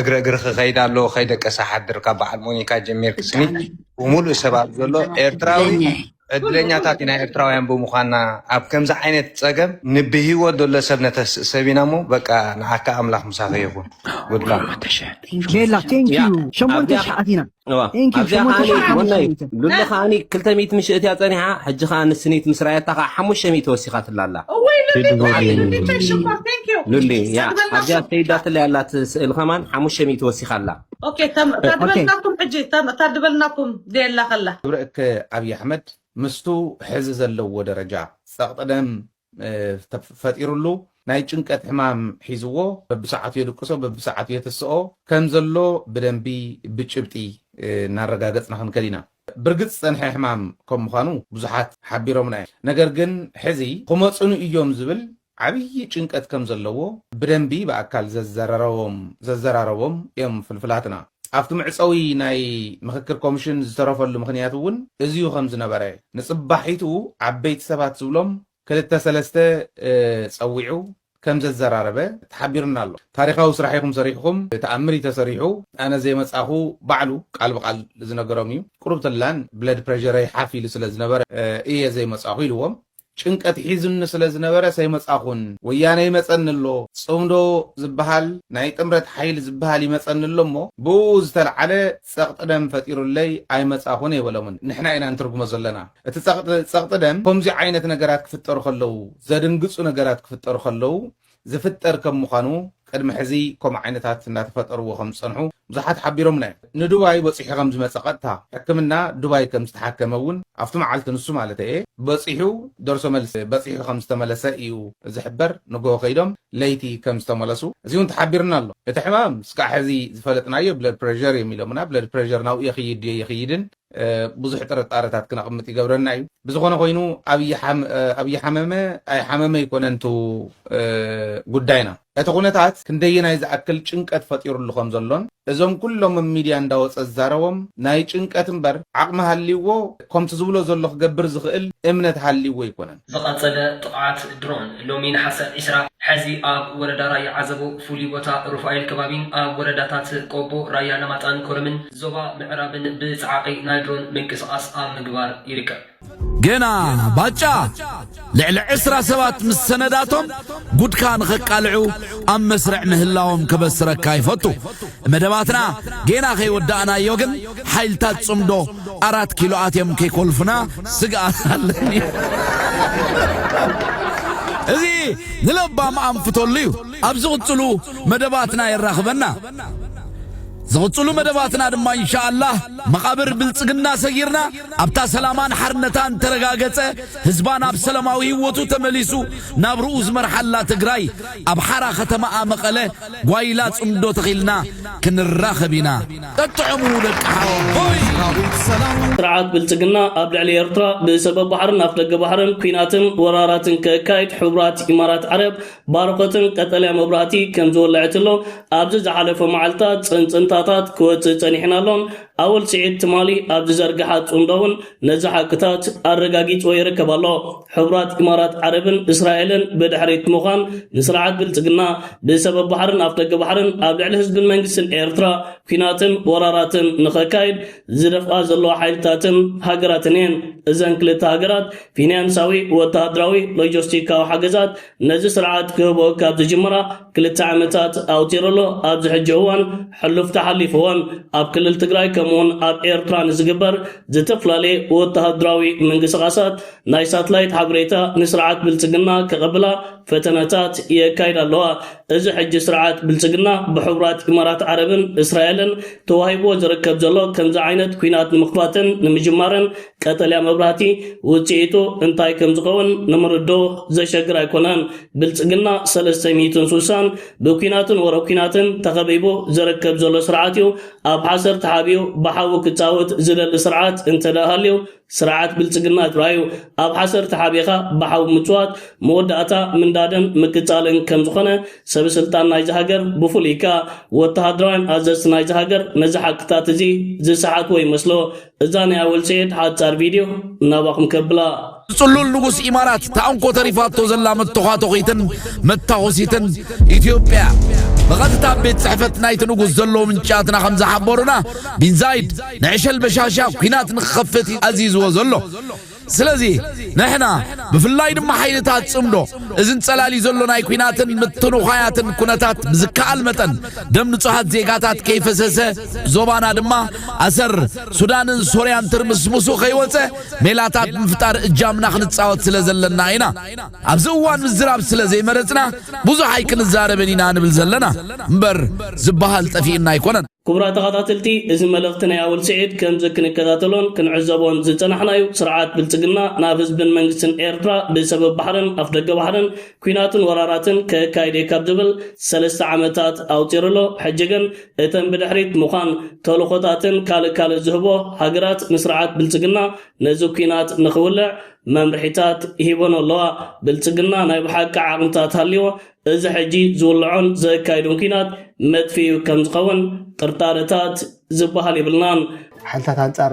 እግረ እግርኺ ከይድ ኣሎ ከይደቀሰ ሓድር ካብ በዓል ሞኒካ ጀሚርክ ስኒት ብጣዕሚ። ብምሉእ ሰብ ኣብ ዘሎ ብጣዕሚ ኤርትራዊ ዕድለኛ እየ። ዕድለኛታት ኢና ኤርትራውያን ብምዃንና ኣብ ከምዚ ዓይነት ጸገም ንብህይወት ዘሎ ሰብ ነተስእ ሰብ ኢና እሞ በቃ ንዓካ ኣምላኽ ምሳኺ ይኹን። Good luck። Thank you. ቤላ thank you ሸሞንተ ሺሕ ኣቲና። Thank you ኣብዚኣ ሸሞንተ ሺሕ ወናይ ሓሙሽተ ሚእቲ። ሉሉ ከዓኒ ክልተ ሚእቲ ምሽእት እያ ጸኒሓ ሕጂ ከኣ ንስኒት ምስ ረኣየታ ከኣ ሓሙሽተ ሚእቲ ወሲኻትላ ኣላ። እወይ ሉሊ ሉሊ፣ ሉሊ፣ ሉሊ፣ ሽኮር፣ thank you። ሉሊ ያ ሰግደልና ኣብዚኣ ኹም። ተይዳትላ ያላት ስእል ከማን ሓሙሽተ ሚእቲ ወሲኻ ኣላ። ኦኬ፣ ተም-፣ እታ ኦኬ። ድበልናኩም ሕጂ፣ ተም-፣ እታ ድበልናኩም ደየላ ከላ። ግብረ እከ ኣብይ ኣሕመድ ምስቱ ሕዚ ዘለዎ ደረጃ ጸቕጢ ደም፣ እ፣ ተፍ-፣ ፈጢሩሉ ናይ ጭንቀት ሕማም ሒዝዎ በብሰዓቱ የድቅሶ፣ በብሰዓቱ የተስኦ ከም ዘሎ ብደንቢ ብጭብጢ፣ እ፣ እናረጋገጽና ክንከድ ኢና። ብርግጽ ዝጸንሐ ሕማም ከም ምዃኑ ብዙሓት ሓቢሮምና እዮም። ነገር ግን ሕዚ ክመጹኒ እዮም ዝብል ዓብዪ ጭንቀት ከም ዘለዎ ብደንቢ ብኣካል ዘዘራረቦም፣ ዘዘራረቦም እዮም ፍልፍላትና። ኣብቲ መዕጸዊ ናይ ምኽክር ኮሚሽን ዝተረፈሉ ምኽንያት እውን እዚዩ ከም ዝነበረ፣ ንጽባሒቱ ዓበይቲ ሰባት ዝብሎም ክልተ ሰለስተ፣ እ፣ ጸዊዑ ከም ዘዘራረበ ተሓቢሩና ኣሎ። ታሪኻዊ ስራሕ ኢኹም ሰሪሕኹም፣ ተኣምር እዩ ተሰሪሑ። ኣነ ዘይመጻኹ ባዕሉ ቃል ብቃል ዝነገሮም እዩ። ቁሩብ ተላን ብለድ ፕሬሸረይ ሓፍ ኢሉ ስለ ዝነበረ፣ እ፣ እየ ዘይመጻኹ ኢልዎም። ጭንቀት ሒዙኒ ስለ ዝነበረ ሰይመጻኹን። ወያነ ይመጸኒ ኣሎ፣ ጽምዶ ዝበሃል ናይ ጥምረት ሓይሊ ዝበሃል ይመጸኒ ኣሎ እሞ ብኡ ዝተልዓለ ጸቕጢ ደም ፈጢሩለይ ኣይመጻኹን ኣይበሎምን። ንሕና ኢና ንትርጉሞ ዘለና። እቲ ጸቕጢ፣ ጸቕጢ ደም ከምዚ ዓይነት ነገራት ክፍጠሩ ከለዉ፣ ዘድንግጹ ነገራት ክፍጠሩ ከለዉ ዝፍጠር ከም ምዃኑ ቅድሚ ሕዚ ከምኡ ዓይነታት እናተፈጠርዎ ከም ዝጸንሑ ብዙሓት ሓቢሮምና እዮም። ንዱባይ በጺሑ ከም ዝመጸ ቀጥታ ሕክምና ዱባይ ከም ዝተሓከመ እውን ኣብቲ መዓልቲ ንሱ ማለት እየ በጺሑ ደርሶ መልሲ በጺሑ ከም ዝተመለሰ እዩ ዝሕበር። ንግሆ ከይዶም ለይቲ ከም ዝተመለሱ እዚ እውን ተሓቢርና ኣሎ። እቲ ሕማም እስካዕ ሕዚ ዝፈለጥናዮ ብለድ ፕሬሸር እዮም ኢሎምና። ብለድ ፕሬሸር ናብኡ ይኸይድ ድዮ ይኸይድን እ፣ ብዙሕ ጥርጣረታት ክነቕምጥ ይገብረና እዩ። ብዝኾነ ኮይኑ ኣብይ ሓም-፣ እ፣ ኣብይ ሓመመ ኣይሓመመ ኣይኮነን እቱ፣ እ፣ ጉዳይና። እቲ ኩነታት ክንደየናይ ዝኣክል ጭንቀት ፈጢሩሉ ከም ዘሎን እዞም ኩሎም ኣብ ሚድያ እንዳወፀ ዝዛረቦም ናይ ጭንቀት እምበር ዓቕሚ ሃልይዎ ከምቲ ዝብሎ ዘሎ ክገብር ዝኽእል እምነት ሃልይዎ ኣይኮነን። ዝቐጸለ ጥቕዓት ድሮን ሎሚ ነሓሰ ዕስራ፣ ሕዚ ኣብ ወረዳ ራያ ዓዘቦ ፍሉይ ቦታ ሩፋኤል ከባቢን ኣብ ወረዳታት ቆቦ፣ ራያ ኣላማጣን ኮረምን ዞባ ምዕራብን ብጸዓቒ ናይ ድሮን ምንቅስቓስ ኣብ ምግባር ይርከብ። ገና ባጫ ልዕሊ ዕስራ ሰባት ምስ ሰነዳቶም ጉድካ ንኸቃልዑ ኣብ መስርዕ ምህላዎም ከበስረካ ይፈቱ። መደባትና ጌና ከይወዳእናዮ ግን፣ ሓይልታት ጽምዶ ኣራት ኪሎ ኣትዮም ከይኮልፉና ስግኣት ኣለኒ። እዚ ንለባም ኣንፍተሉ እዩ። ኣብ ዝቕጽሉ መደባትና የራኽበና። ዝቕጽሉ መደባትና ድማ ኢንሻኣላህ መቓብር ብልጽግና ሰጊርና ኣብታ ሰላማን ሓርነታን ተረጋገጸ ህዝባ ናብ ሰላማዊ ህይወቱ ተመሊሱ ናብ ርኡ ዝመርሓላ ትግራይ ኣብ ሓራ ከተማኣ መቐለ ጓይላ ጽምዶ ተኺልና ክንራኸብ ኢና። ጠጥዕሙ ደቂ ሓወቦይ። ስርዓት ብልጽግና ኣብ ልዕሊ ኤርትራ ብሰበብ ባሕርን ኣፍደገ ባሕርን ኲናትን ወራራትን ከካይድ ሕቡራት ኢማራት ዓረብ ባርኾትን ቀጠልያ መብራህቲ ከም ዝወለዐትሎ ኣብዚ ዝሓለፈ መዓልታት ጽንጽንታታት ክወጽእ ጸኒሕን ኣሎን። ኣወል ስዒድ ትማሊ ኣብ ዝዘርግሓ ጽምዶ እውን ነዚ ሓቅታት ኣረጋጊጽዎ ይርከብ ኣሎ። ሕቡራት ኢማራት ዓረብን እስራኤልን ብድሕሪት ምዃን ንስርዓት ብልጽግና ብሰበብ ባሕርን ኣፍደገ ባሕርን ኣብ ልዕሊ ህዝብን መንግስትን ኤርትራ ኲናትን ወራራትን ንኸካይድ ዝደፍኣ ዘለዋ ሓይልታትን ሃገራትን እየን። እዘን ክልተ ሃገራት ፊናንሳዊ፣ ወተሃደራዊ፣ ሎጂስቲካዊ ሓገዛት ነዚ ስርዓት ክህቦ ካብ ዝጅምራ ክልተ ዓመታት ኣውቲሩ ኣሎ። ኣብዚ ሕጂ እዋን ሕሉፍ ተሓሊፍዎን ኣብ ክልል ትግራይ ከምኡውን ኣብ ኤርትራ ንዝግበር ዝተፈላለየ ወተሃደራዊ ምንቅስቓሳት ናይ ሳትላይት ሓበሬታ ንስርዓት ብልጽግና ከቐብላ ፈተነታት የካይዳ ኣለዋ። እዚ ሕጂ ስርዓት ብልጽግና ብሕቡራት ኢማራት ዓረብን እስራኤልን ተዋሂብዎ ዝርከብ ዘሎ ከምዚ ዓይነት ኲናት ንምኽፋትን ንምጅማርን ቀጠልያ መብራህቲ ውጽኢቱ እንታይ ከም ዝኸውን ንምርዶ ዘሸግር ኣይኮነን። ብልጽግና ሰለስተ ሚእትን ስሳን ብኲናትን ወረ ኲናትን ተኸቢቡ ዝርከብ ዘሎ ስርዓት እዩ። ኣብ ሓሰር ተሓቢኡ ብሓዊ ክጻወት ዝደሊ ስርዓት እንተ ደኣ ሃልዩ ስርዓት ብልጽግና ጥራይ እዩ። ኣብ ሓሰር ተሓቢኻ ብሓዊ ምጽዋት መወዳእታ ምንዳድን ምቅጻልን ከም ዝኾነ ሰብ ስልጣን ናይዚ ሃገር ብፍሉይ ከኣ ወተሃደራውያን ኣዘዝቲ ናይዚ ሃገር ነዚ ሓቅታት እዚ ዝሰሓትዎ ይመስሎ። እዛ ናይ ኣወል ስዒድ ሓጻር ቪድዮ ናባኹም ከብላ። ጽሉል ንጉስ ኢማራት ታንኮ ተሪፋቶ ዘላ መተዃተኺትን መታኾሲትን ኢትዮጵያ ብቐጥታ ኣብ ቤት ጽሕፈት ናይቲ ንጉስ ዘለዉ ምንጫትና ከም ዝሓበሩና ቢን ዛይድ ንዕሸል በሻሻ ኲናት ንክኸፍት እዩ ኣዚዝዎ ዘሎ። ስለዚ ንሕና ብፍላይ ድማ ሓይልታት ጽምዶ እዚ እንጸላልዩ ዘሎ ናይ ኲናትን ምትንዃያትን ኩነታት ብዝከኣል መጠን ደም ንጹሃት ዜጋታት ከይፈሰሰ ዞባና ድማ ኣሰር ሱዳንን ሶርያን ትርምስምሱ ከይወጸ ሜላታት ብምፍጣር እጃምና ክንጻወት ስለ ዘለና ኢና። ኣብዚ እዋን ምዝራብ ስለ ዘይመረጽና ብዙሕ ኣይክንዛረብን ኢና ንብል ዘለና እምበር ዝበሃል ጠፊእና ኣይኮነን። ክቡራት ተኸታተልቲ፣ እዚ መልእኽቲ ናይ ኣወል ስዒድ ከምዚ ክንከታተሎን ክንዕዘቦን ዝጸናሕና እዩ። ስርዓት ብልጽግና ናብ ህዝብን መንግስትን ኤርትራ ብሰበብ ባሕርን ኣፍደገ ባሕርን ኲናትን ወራራትን ከካይድ እየ ካብ ዝብል ሰለስተ ዓመታት ኣውጺሩ ኣሎ። ሕጂ ግን እተን ብድሕሪት ምዃን ተልኾታትን ካልእ ካልእ ዝህቦ ሃገራት ንስርዓት ብልጽግና ነዚ ኲናት ንኽውልዕ መምርሒታት ሂበን ኣለዋ። ብልጽግና ናይ ብሓቂ ዓቕምታት ሃልይዎ እዚ ሕጂ ዝውልዖን ዘካይዶን ኲናት መጥፍኢኡ ከም ዝኸውን ጥርጣረታት ዝበሃል የብልናን። ሓይልታት ኣንጻር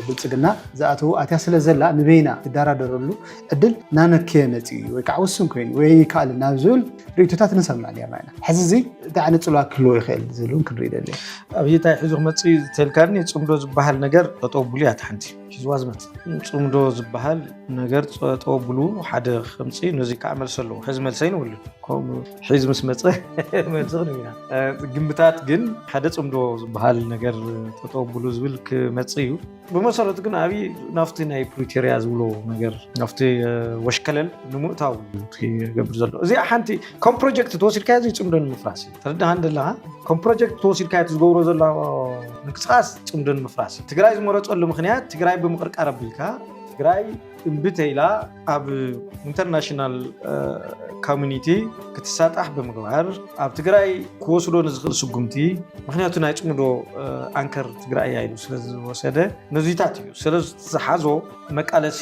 ብልጽግና ዝኣተዉ ኣትያ ስለ ዘላ ንበይና ትደራደረሉ ዕድል ናነከየ መጺኡ እዩ ወይ ከዓ ውሱን ኮይኑ ወይ ይከኣልን ናብ ዝብል ርእይቶታት ንሰምዕ ነርና ኢና። ሕዚ እዚ እንታይ ዓይነት ጽልዋ ክህልዎ ይኽእል ዝብል እውን ክንርኢ ደሊ። ኣብዚ እንታይ ሒዙ ክመጽእ እዩ ተልካኒ ጽምዶ ዝበሃል ነገር ጠጠው ብሉ እያ ሓንቲ ሒዝዋ ዝመጽእ ጽምዶ ዝበሃል ነገር ጠጠው ብሉ ሓደ ከምጽእ ነዚ ከዓ መልሲ ኣለዎ። ሕዚ መልሰይ ንብሉ ከምኡ ሒዝ ምስ መፀ መልሲ ክንህብ ኢና። ግምታት ግን ሓደ ፅምዶ ዝበሃል ነገር ጠጠው ኣብሉ ዝብል ክመፅእ እዩ። ብመሰረቱ ግን ኣብይ ናብቲ ናይ ፕሪቶርያ ዝብሎ ነገር ናብቲ ወሽከለል ንምእታው እዩ እቲ ክገብር ዘሎ። እዚኣ ሓንቲ ከም ፕሮጀክት ተወሲድካዮ እዚ ፅምዶ ንምፍራስ እዩ። ተረዳሃን ዘለኻ ከም ፕሮጀክት ተወሲድካዮ እቲ ዝገብሮ ዘሎ ምንቅስቃስ ፅምዶ ንምፍራስ እዩ። ትግራይ ዝመረፀሉ ምክንያት ትግራይ ብምቅርቃር ኣቢልካ ትግራይ እምቢ ተይላ ኣብ ኢንተርናሽናል ኮሚኒቲ ክትሳጣሕ ብምግባር ኣብ ትግራይ ክወስዶ ንዝኽእል ስጉምቲ ምክንያቱ ናይ ፅምዶ ኣንከር ትግራይ እያ ኢሉ ስለዝወሰደ ነዚታት እዩ ስለዝሓዞ መቃለሲ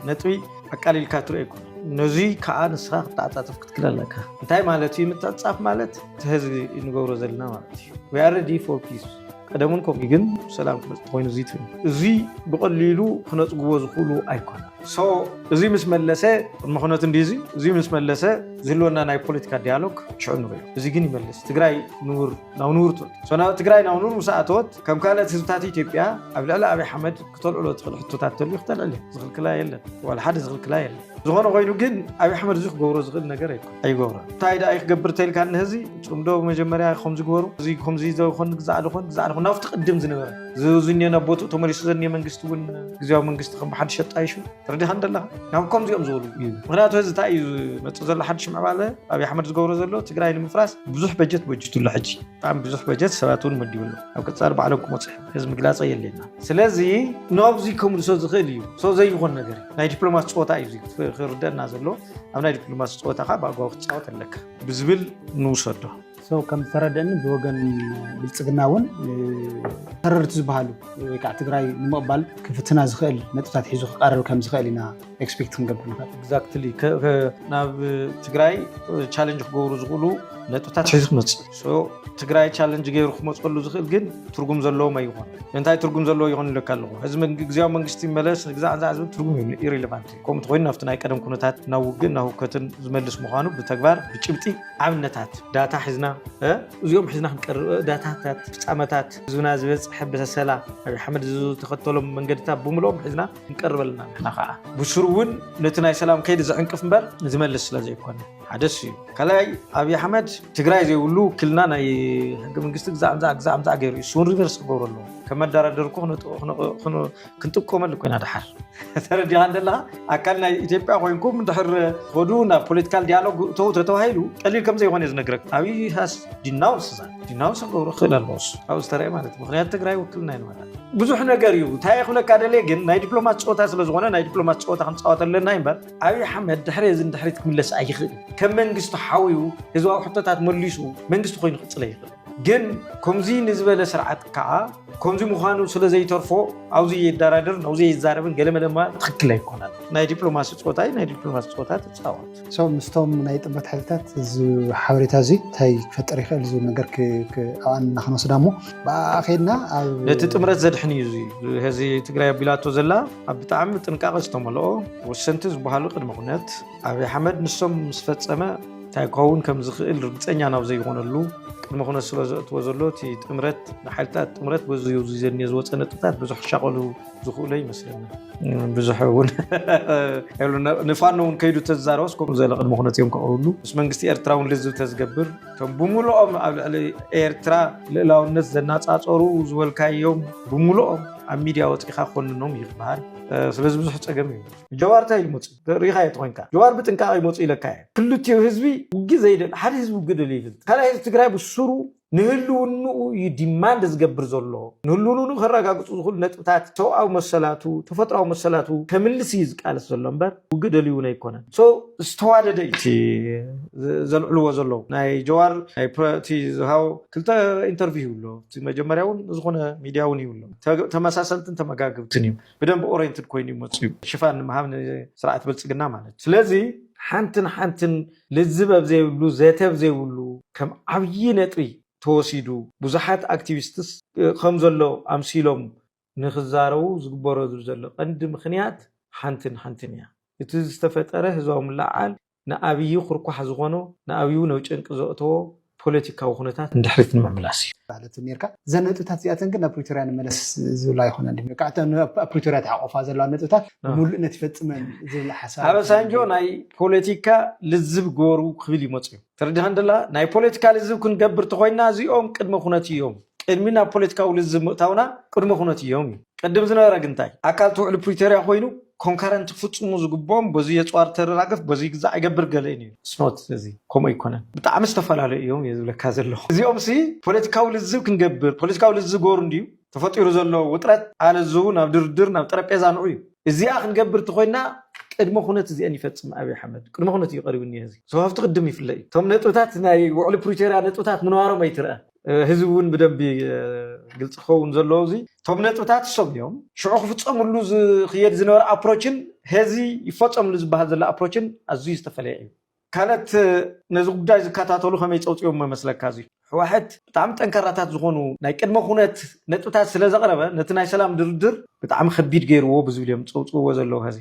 ነጥቢ ኣቃሊልካ ትሪኦ ኣይኮነ። ነዙይ ከዓ ንስኻ ክትተዓፃፀፍ ክትክእል ኣለካ። እንታይ ማለት እዩ ምትዕፃፍ ማለት? እቲ ህዝቢ ንገብሮ ዘለና ማለት እዩ። We are ready for peace። ቀደም እውን ከምኡ ግን ሰላም ክመፅእ ተኮይኑ እዚ ትብል እዚ ብቐሊሉ ክነፅግዎ ዝኽእሉ ኣይኮነ። So እዚ ምስ መለሰ ቅድሚ ኩነት እንዲ እዚ እዚ ምስ መለሰ ዝህልወና ናይ ፖለቲካ ዲያሎግ ሽዑ ንሪኦ። እዚ ግን ይመልስ ትግራይ ንውር ናብ ንውር ትወት። So ናብ ትግራይ ናብ ንውር ምስ ኣተወት ከም ካልኦት ህዝብታት ኢትዮጵያ ኣብ ልዕሊ ኣብይ ኣሕመድ ክተልዕሎ ትኽእል ሕቶታት ተልዩ ክተልዕል እየ። ዝኽልክላ የለን። ዋላ ሓደ ዝኽልክላ የለን። ዝኾነ ኮይኑ ግን ኣብይ ኣሕመድ እዚ ክገብሮ ዝኽእል ነገር ኣይኮን ኣይገብሮን። እንታይ ደኣ እዩ ክገብር ተልካ ንህዚ ጽምዶ መጀመርያ ከምዚ ግበሩ እዚ ከምዚ ዝኾን ግዛዕ ዝኾን ግዛዕ ዝኾን ናብቲ ቅድም ዝነበረ ዝዝኔ ናብ ቦትኡ ተመሊሱ ዘኔ መንግስቲ እውን ግዜያዊ መንግስቲ ከም ብሓድሽ ኣጣይሹ ረዲኻ እንደለኻ ናብ ከምዚኦም ዝበሉ እዩ። ምክንያቱ እዚ እንታይ እዩ ዝመፅእ ዘሎ ሓድሽ ምዕባለ ኣብይ ኣሕመድ ዝገብሮ ዘሎ ትግራይ ንምፍራስ ብዙሕ በጀት በጅትሉ ሕጂ ብጣዕሚ ብዙሕ በጀት ሰባት እውን መዲቡ ኣሎ። ኣብ ቀፃሊ ባዕሎም ክመፁ እዮም። እዚ ምግላፀ የለና። ስለዚ ናብዚ ከምልሶ ዝኽእል እዩ። ሶ ዘይኾን ነገር እዩ። ናይ ዲፕሎማሲ ፀወታ እዩ እዚ ክርደእና ዘሎ። ኣብ ናይ ዲፕሎማሲ ፀወታ ከዓ ብኣግባቡ ክትፃወት ኣለካ ብዝብል ንውሰዶ። ሰው ከም ዝተረደኒ ብወገን ብልፅግና እውን ተረርቲ ዝበሃሉ ወይ ከዓ ትግራይ ንምቕባል ክፍትና ዝኽእል ነጥብታት ሒዙ ክቀርብ ከም ዝኽእል ኢና ኤክስፔክት ክንገብር ንኽእል። ኤግዛክትሊ ናብ ትግራይ ቻለንጅ ክገብሩ ዝኽእሉ ነጥብታት ሒዙ ክመፅእ። ትግራይ ቻለንጅ ገይሩ ክመፀሉ ዝኽእል ግን ትርጉም ዘለዎም ኣይኾን። እንታይ ትርጉም ዘለዎ ይኾን ኢለካ ኣለኹ። እዚ ግዜያዊ መንግስቲ ይመለስ ግዛዕ ንዛዕ ዝብል ትርጉም የብሉ፣ ኢሪሌቫንት። ከምኡ ተኮይኑ ናብቲ ናይ ቀደም ኩነታት ናብ ውግእ ናብ ህውከትን ዝመልስ ምዃኑ ብተግባር ብጭብጢ ኣብነታት ዳታ ሒዝና እዚኦም ሒዝና ክንቀርብ ዳታታት ፍፃመታት ህዝብና ዝበፅሐ በሰላ ኣብይ ኣሕመድ ዝተኸተሎም መንገድታት ብምልኦም ሒዝና ክንቀርበልና ንሕና ከዓ ብስሩ እውን ነቲ ናይ ሰላም ከይዲ ዘዕንቅፍ እምበር ዝመልስ ስለ ዘይኮነ ሓደ እሱ እዩ። ካልኣይ ኣብይ ኣሕመድ ትግራይ ዘይብሉ ውክልና ናይ ሕገ መንግስቲ ግዛዕ ምዛዕ ግዛዕ ምዛዕ ገይሩ እዩ። እሱ እውን ሪቨርስ ክገብሮ ኣለዎ። ከም መደራደሪ እኮ ክንጥቀመሉ ኮይና ደሓር ተረዲኻ እንደለኻ ኣካል ናይ ኢትዮጵያ ኮይንኩም ድሕር ኸዱ ናብ ፖለቲካል ዲያሎግ እተው ተተባሂሉ ቀሊል ከም ዘይኮነ ዝነግረክ ኣብይ ሃስ ዲናውንስ ዛ ዲናውንስ ክገብሮ ክእል ኣለዎ እሱ ኣብኡ ዝተረአ ማለት ምክንያቱ ትግራይ ውክልና ይንበራ ብዙሕ ነገር እዩ እንታይ ክብለካ ደልየ ግን ናይ ዲፕሎማት ፀወታ ስለዝኮነ ናይ ዲፕሎማት ፀወታ ክንፃወት ኣለና እምበር ኣብይ ኣሕመድ ድሕሪ እዚ ንድሕሪት ክምለስ ኣይኽእል ከም መንግስቲ ሓውዩ ህዝባዊ ሕቶታት መሊሱ መንግስቲ ኮይኑ ክፅለ ይኽእል ግን ከምዚ ንዝበለ ስርዓት ከዓ ከምዚ ምዃኑ ስለ ዘይተርፎ ኣብዚ የደራድር ናብዚ ይዛረብን ገለመለማ ትክክል ኣይኮነን ናይ ዲፕሎማሲ ፀወታ ናይ ዲፕሎማሲ ፀወታ ትፃወት ሰው ምስቶም ናይ ጥምረት ሓይልታት እዚ ሓበሬታ እዚ እንታይ ክፈጥር ይኽእል ዝብል ነገር ኣዋን እናክንወስዳ እሞ ብኣኣ ከድና ኣብ ነቲ ጥምረት ዘድሕን እዩ እዚ ህዚ ትግራይ ኣቢላቶ ዘላ ኣብ ብጣዕሚ ጥንቃቐ ዝተመልኦ ወሰንቲ ዝበሃሉ ቅድመ ኩነት ኣብይ ኣሕመድ ንሶም ምስ ፈፀመ እንታይ ክኸውን ከም ዝኽእል ርግፀኛ ናብ ዘይኾነሉ ቅድመ ኩነት ስለ ዘእትዎ ዘሎ እቲ ጥምረት ንሓይልታት ጥምረት በዚ ዘድንዮ ዝወፀ ነጥብታት ብዙሕ ክሻቐሉ ዝኽእሎ ይመስለኒ ብዙሕ እውን ንፋኖ እውን ከይዱ ተዛረበስ ከምኡ ዘለ ቅድመ ኩነት እዮም ከቕርብሉ ምስ መንግስቲ ኤርትራ እውን ልዝብ ተዝገብር እቶም ብምልኦም ኣብ ልዕሊ ኤርትራ ልእላውነት ዘናፃፀሩ ዝበልካዮም ብምልኦም ኣብ ሚድያ ወፂኻ ኮንኖም እዩ ዝበሃል ስለዚ ብዙሕ ፀገም እዩ ጀዋር እንታይ ኢሉ መፅኡ ርኢኻዮ ተኮይንካ ጀዋር ብጥንቃቐ ይመፁ ኢለካ እየ ክልቲኡ ህዝቢ ውግእ ዘይደል ሓደ ህዝቢ ውግእ ደልዩ ይብል ካልኣይ ህዝቢ ትግራይ ብስሩ ንህልውንኡ እዩ ዲማንድ ዝገብር ዘሎ ንህልውንኡ ከረጋግፁ ዝኽእሉ ነጥብታት ሰብኣዊ መሰላቱ ተፈጥራዊ መሰላቱ ከምልስ እዩ ዝቃለስ ዘሎ እምበር ውግእ ደልዩ እውን ኣይኮነን ዝተዋደደ እዩ ዘልዕልዎ ዘለዉ ናይ ጀዋር ናይ እቲ ዝሃቦ ክልተ ኢንተርቪው ይብሎ እቲ መጀመርያ እውን ዝኾነ ሚድያ እውን ይብሎ ተመሳሰልትን ተመጋግብትን እዩ ብደንብ ኦሬንትድ ኮይኑ ይመፁ እዩ ሽፋን ንምሃብ ንስርዓት ብልፅግና ማለት እዩ ስለዚ ሓንትን ሓንትን ልዝብ ኣብ ዘይብሉ ዘተ ኣብ ዘይብሉ ከም ዓብዪ ነጥቢ ተወሲዱ ብዙሓት ኣክቲቪስትስ ከም ዘሎ ኣምሲሎም ንክዛረቡ ዝግበረሉ ዘሎ ቀንዲ ምኽንያት ሓንትን ሓንትን እያ። እቲ ዝተፈጠረ ህዝባዊ ምልዕዓል ንኣብዪ ኩርኳሕ ዝኾኖ ንኣብዩ ናብ ጨንቂ ዘእተዎ ፖለቲካዊ ኩነታት ንድሕሪት ንምምላስ እዩ። ማለት ነርካ እዘን ነጥብታት እዚኣተን ግን ናብ ፕሪቶርያ ንመለስ ዝብላ ኣይኮነን ድም ካብ ፕሪቶርያ ተሓቆፋ ዘለዋ ነጥብታት ብምሉእነት ይፈፅመን ዝብል ሓሳብ ኣበሳንጆ ናይ ፖለቲካ ልዝብ ግበሩ ክብል ይመፁ እዩ ተረዲኻ እንደላ ናይ ፖለቲካ ልዝብ ክንገብር ተኮይና እዚኦም ቅድመ ኩነት እዮም ቅድሚ ናብ ፖለቲካዊ ልዝብ ምእታውና ቅድመ ኩነት እዮም እዩ ቅድም ዝነበረ ግንታይ ኣካል ትውዕሊ ፕሪቶርያ ኮይኑ ኮንካረንት ክፍፅሙ ዝግብኦም በዚ የፅዋር ተረራገፍ በዚ ግዛዕ ይገብር ገለ እዩ ስኖት እዚ ከምኡ ኣይኮነን ብጣዕሚ ዝተፈላለዩ እዮም እየ ዝብለካ ዘለኹ እዚኦም ሲ ፖለቲካዊ ልዝብ ክንገብር ፖለቲካዊ ልዝብ ገሩ እንድዩ ተፈጢሩ ዘሎ ውጥረት ኣለዝቡ ናብ ድርድር ናብ ጠረጴዛ ንዑ እዩ እዚኣ ክንገብር ተኮይና ቅድመ ኩነት እዚአን ይፈፅም ኣብይ ኣሕመድ ቅድመ ኩነት እዩ ቀሪቡ እኒሀ እዚ ሰዋፍቲ ቅድም ይፍለ እዩ እቶም ነጥብታት ናይ ውዕሊ ፕሪቶርያ ነጥብታት ምንባሮም ኣይትርአ ህዝቢ እውን ብደንቢ ግልፂ ክኸውን ዘለዎ እዚ እቶም ነጥብታት እሶም እዮም ሽዑ ክፍፀምሉ ዝክየድ ዝነበረ ኣፕሮችን ሄዚ ይፈፀምሉ ዝበሃል ዘሎ ኣፕሮችን ኣዝዩ ዝተፈለየ እዩ ካልት ነዚ ጉዳይ ዝከታተሉ ከመይ ፀውፅዮም መስለካ እዚ ሕዋሕት ብጣዕሚ ጠንካራታት ዝኾኑ ናይ ቅድመ ኩነት ነጥብታት ስለ ዘቕረበ ነቲ ናይ ሰላም ድርድር ብጣዕሚ ከቢድ ገይርዎ ብዝብል እዮም ፀውፅዎ ዘለዉ ዚ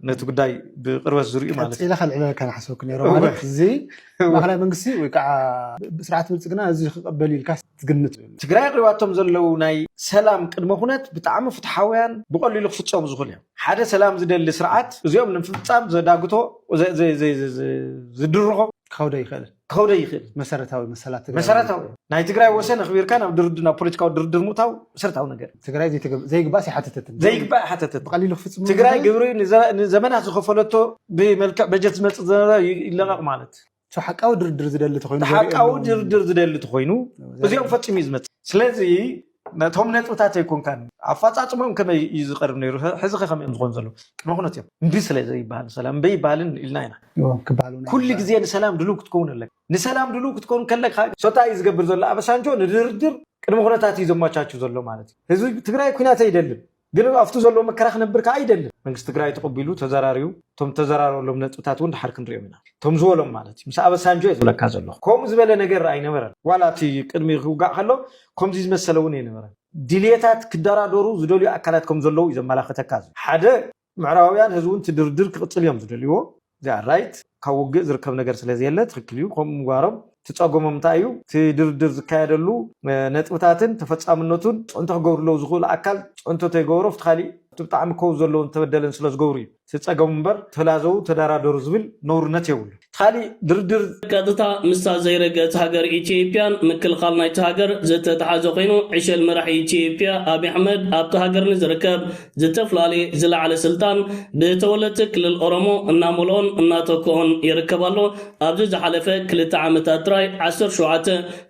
ነቲ ጉዳይ ብቅርበት ዝርእዩ ማለት ቀፂለ ከልዕለልካ ንሓሰብኩ ነይሮ ማለት እዚ ማእኸላይ መንግስቲ ወይ ከዓ ስርዓት ብልፅግና እዚ ክቀበል ኢልካ ትግምት ትግራይ ኣቅሪባቶም ዘለዉ ናይ ሰላም ቅድመ ኩነት ብጣዕሚ ፍትሓውያን ብቀሊሉ ክፍፀሙ ዝኽእሉ እዮም ሓደ ሰላም ዝደሊ ስርዓት እዚኦም ንምፍፃም ዘዳግቶ ዝድርኾ ክኸውዶ ይኽእል። ክኸውዶ ይኽእል። መሰረታዊ መሰላት ትግራይ መሰረታዊ ናይ ትግራይ ወሰን ኣኽቢርካ ናብ ድርድር፣ ናብ ፖለቲካዊ ድርድር ምእታው መሰረታዊ ነገር። ትግራይ ዘይተገ- ዘይግባእ ኣይሓተተትን። ዘይግባእ ሓተተት ብቐሊሉ ክፍፅሙ ትግራይ ዝኽእል ግብሪ ንዘ- ንዘመናት ዝኸፈለቶ ብመልክዕ በጀት ዝመፅእ ዝነበረ ይለቐቕ ማለት ሓቃዊ ድርድር ዝደሊ ተኾይኑ ሓቃዊ ዘሪኦም ድርድር ዝደሊ ተኾይኑ እዚኦም ፈፂሙ እዩ ዝመፅእ። ስለዚ ነቶም ነጥብታት ኣይኮንካን ኣፈፃፅሞም ከመይ እዩ ዝቐርብ ነይሩ፣ ሕዚ ከ ከመይ እዮም ዝኾኑ ዘለዉ? ቅድመ ኩነት እዮም። እምቢ ስለ ዘይበሃል ሰላም እምበይ ይበሃልን ኢልና ኢና። እዮም ክበሃሉ ናይ ኩሉ ይበሃል። ግዜ ንሰላም ድልው ክትከውን ኣለካ። ንሰላም ድልው ክትከውን ከለካ ሶታ እዩ ዝገብር ዘሎ ኣበሳንጆ ንድርድር ቅድመ ኩነታት እዩ ዘመቻቹ ዘሎ ማለት እዩ። ህዝቢ ትግራይ ኩናት ኣይደልን፣ ግን ኣብቲ ዘሎ መከራ ክነብር ከዓ ኣይደልን። መንግስቲ ትግራይ ተቐቢሉ ተዘራሪቡ እቶም ተዘራረበሎም ነጥብታት እውን ድሓር ክንሪኦም ኢና። እቶም ዝበሎም ማለት እዩ ምስ ኣበሳንጆ እየ ዝብለካ ዘለኹ። ከምኡ ዝበለ ነገር ኣይነበረን። ዋላ እቲ ቅድሚ ክውጋእ ከሎ ከምዚ ዝመሰለ እውን ኣይነበረን። ድልየታት ክደራደሩ ዝደልዩ ኣካላት ከም ዘለዉ እዩ ዘመላኽተካ። እዚ ሓደ ምዕራባውያን ህዝቢ እውን እቲ ድርድር ክቕፅል እዮም ዝደልይዎ። እዚኣ ራይት ካብ ውግእ ዝርከብ ነገር ስለ ዘየለ ትኽክል እዩ። ከምኡ ምግባሮም እቲ ፀገሞም እንታይ እዩ? እቲ ድርድር ዝካየደሉ እ፣ ነጥብታትን ተፈፃምነቱን ፅዕንቶ ክገብሩ ኣለዉ ዝኽእሉ ኣካል ፅዕንቶ ተይገበሮ ኣብቲ ካሊእ እቲ ብጣዕሚ ከው ዘለዎን ተበደለን ስለ ዝገብሩ እዩ። እቲ ፀገሙ እምበር ተላዘቡ ተደራደሩ ዝብል ነውርነት የብሉ። እቲ ካሊእ ድርድር ቀጥታ ምስታ ዘይረገጽ ሃገር ኢትዮጵያን ምክልኻል ናይቲ ሃገር ዝተተሓዘ ኮይኑ ዕሸል መራሒ ኢትዮጵያ ኣብይ ኣሕመድ ኣብቲ ሃገር ንዝርከብ ዝተፈላለየ ዝለዓለ ስልጣን ብተወለድቲ ክልል ኦሮሞ እናመልኦን እናተክኦን ይርከብ ኣሎ። ኣብዚ ዝሓለፈ ክልተ ዓመታት ጥራይ ዓሰርተ ሸውዓተ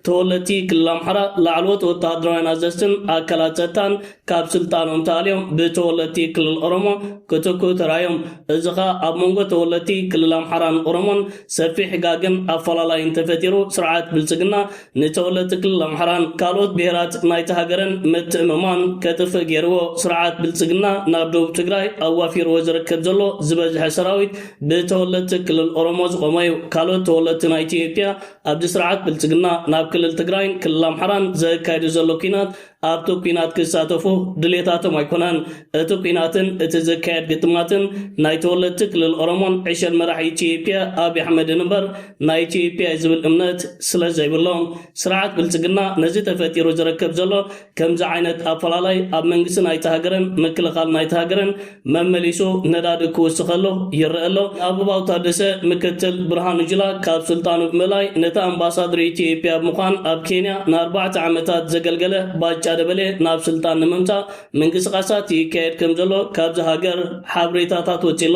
ተወለድቲ ክልል ኣምሓራ ላዕለዎት ወተሃደራውያን ኣዘዝትን ኣካላት ጸጥታን ካብ ስልጣኖም ተኣልዮም ብተወለድቲ ክልል ኦሮሞ ክትክኡ ተራዮም። እዚ ኸኣ ኣብ መንጎ ተወለድቲ ክልል ኣምሓራን ኦሮሞን ሰፊሕ ጋግን ኣፈላላይን ተፈጢሩ ስርዓት ብልጽግና ንተወለድቲ ክልል ኣምሓራን ካልኦት ብሄራት ናይቲ ሃገርን ምትእምማን ከጥፍእ ገይርዎ። ስርዓት ብልጽግና ናብ ደቡብ ትግራይ ኣዋፊርዎ ዝርከብ ዘሎ ዝበዝሐ ሰራዊት ብተወለድቲ ክልል ኦሮሞ ዝቖመ እዩ። ካልኦት ተወለድቲ ናይ ኢትዮጵያ ኣብዚ ስርዓት ብልጽግና ናብ ክልል ትግራይን ክልል ኣምሓራን ዘካየዱ ዘሎ ኲናት ኣብቲ ኲናት ክሳተፉ ድሌታቶም ኣይኮነን። እቲ ኲናትን እቲ ዝካየድ ግጥማትን ናይ ተወለድቲ ክልል ኦሮሞን ዕሸል መራሒ ኢትዮጵያ ኣብይ ኣሕመድን እምበር ናይ ኢትዮጵያ እዩ ዝብል እምነት ስለ ዘይብሎም ስርዓት ብልጽግና ነዚ ተፈጢሩ ዝርከብ ዘሎ ከምዚ ዓይነት ኣፈላላይ ኣብ መንግስቲ ናይቲ ሃገርን ምክልኻል ናይቲ ሃገርን መመሊሱ ነዳዲ ክውስኸሉ ይረአ ኣሎ። ኣበባው ታደሰ ምክትል ብርሃኑ ጁላ ካብ ስልጣኑ ብምእላይ ነቲ ኣምባሳደር ኢትዮጵያ ብምዃን ኣብ ኬንያ ንኣርባዕተ ዓመታት ዘገልገለ ባጫ ደበሌ ናብ ስልጣን ንምምጻእ ምንቅስቃሳት ይካየድ ከም ዘሎ ካብዚ ሃገር ሓበሬታታት ወፂሎ።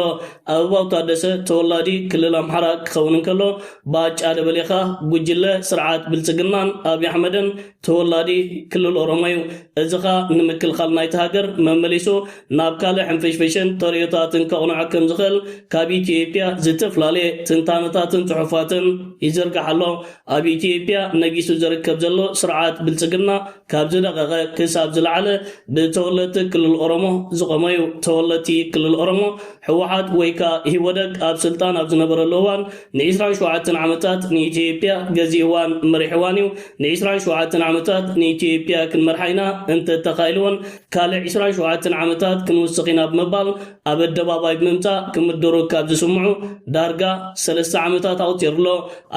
ኣበባው ታደሰ ተወላዲ ክልል ኣምሓራ ክኸውን እንከሎ ባጫ ደበሌ ኸኣ ጉጅለ ስርዓት ብልጽግናን ኣብይ ኣሕመድን ተወላዲ ክልል ኦሮሞ እዩ። እዚ ኸኣ ንምክልኻል ናይቲ ሃገር መመሊሱ ናብ ካልእ ሕንፍሽፍሽን ተርእዮታትን ከቕንዖ ከም ዝኽእል ካብ ኢትዮጵያ ዝተፈላለየ ትንታነታትን ጽሑፋትን ይዝርጋሕ ኣሎ። ኣብ ኢትዮጵያ ነጊሱ ዝርከብ ዘሎ ስርዓት ብልጽግና ካብ ዝደቐቐ ክሳብ ዝለዓለ ብተወለድቲ ክልል ኦሮሞ ዝቖመ እዩ። ተወለድቲ ክልል ኦሮሞ ህወሓት ወይ ከዓ ኢህወደግ ኣብ ስልጣን ኣብ ዝነበረሉ እዋን ን27 ዓመታት ንኢትዮጵያ ገዚእዋን መሪሕዋን እዩ። ን27 ዓመታት ንኢትዮጵያ ክንመርሓ ኢና እንተተኻኢልዎን ካልእ 27 ዓመታት ክንውስኽ ኢና ብምባል ኣብ ኣደባባይ ብምምፃእ ክምድሩ ካብ ዝስምዑ ዳርጋ ሰለስተ ዓመታት ኣቑፂሩ ኣሎ።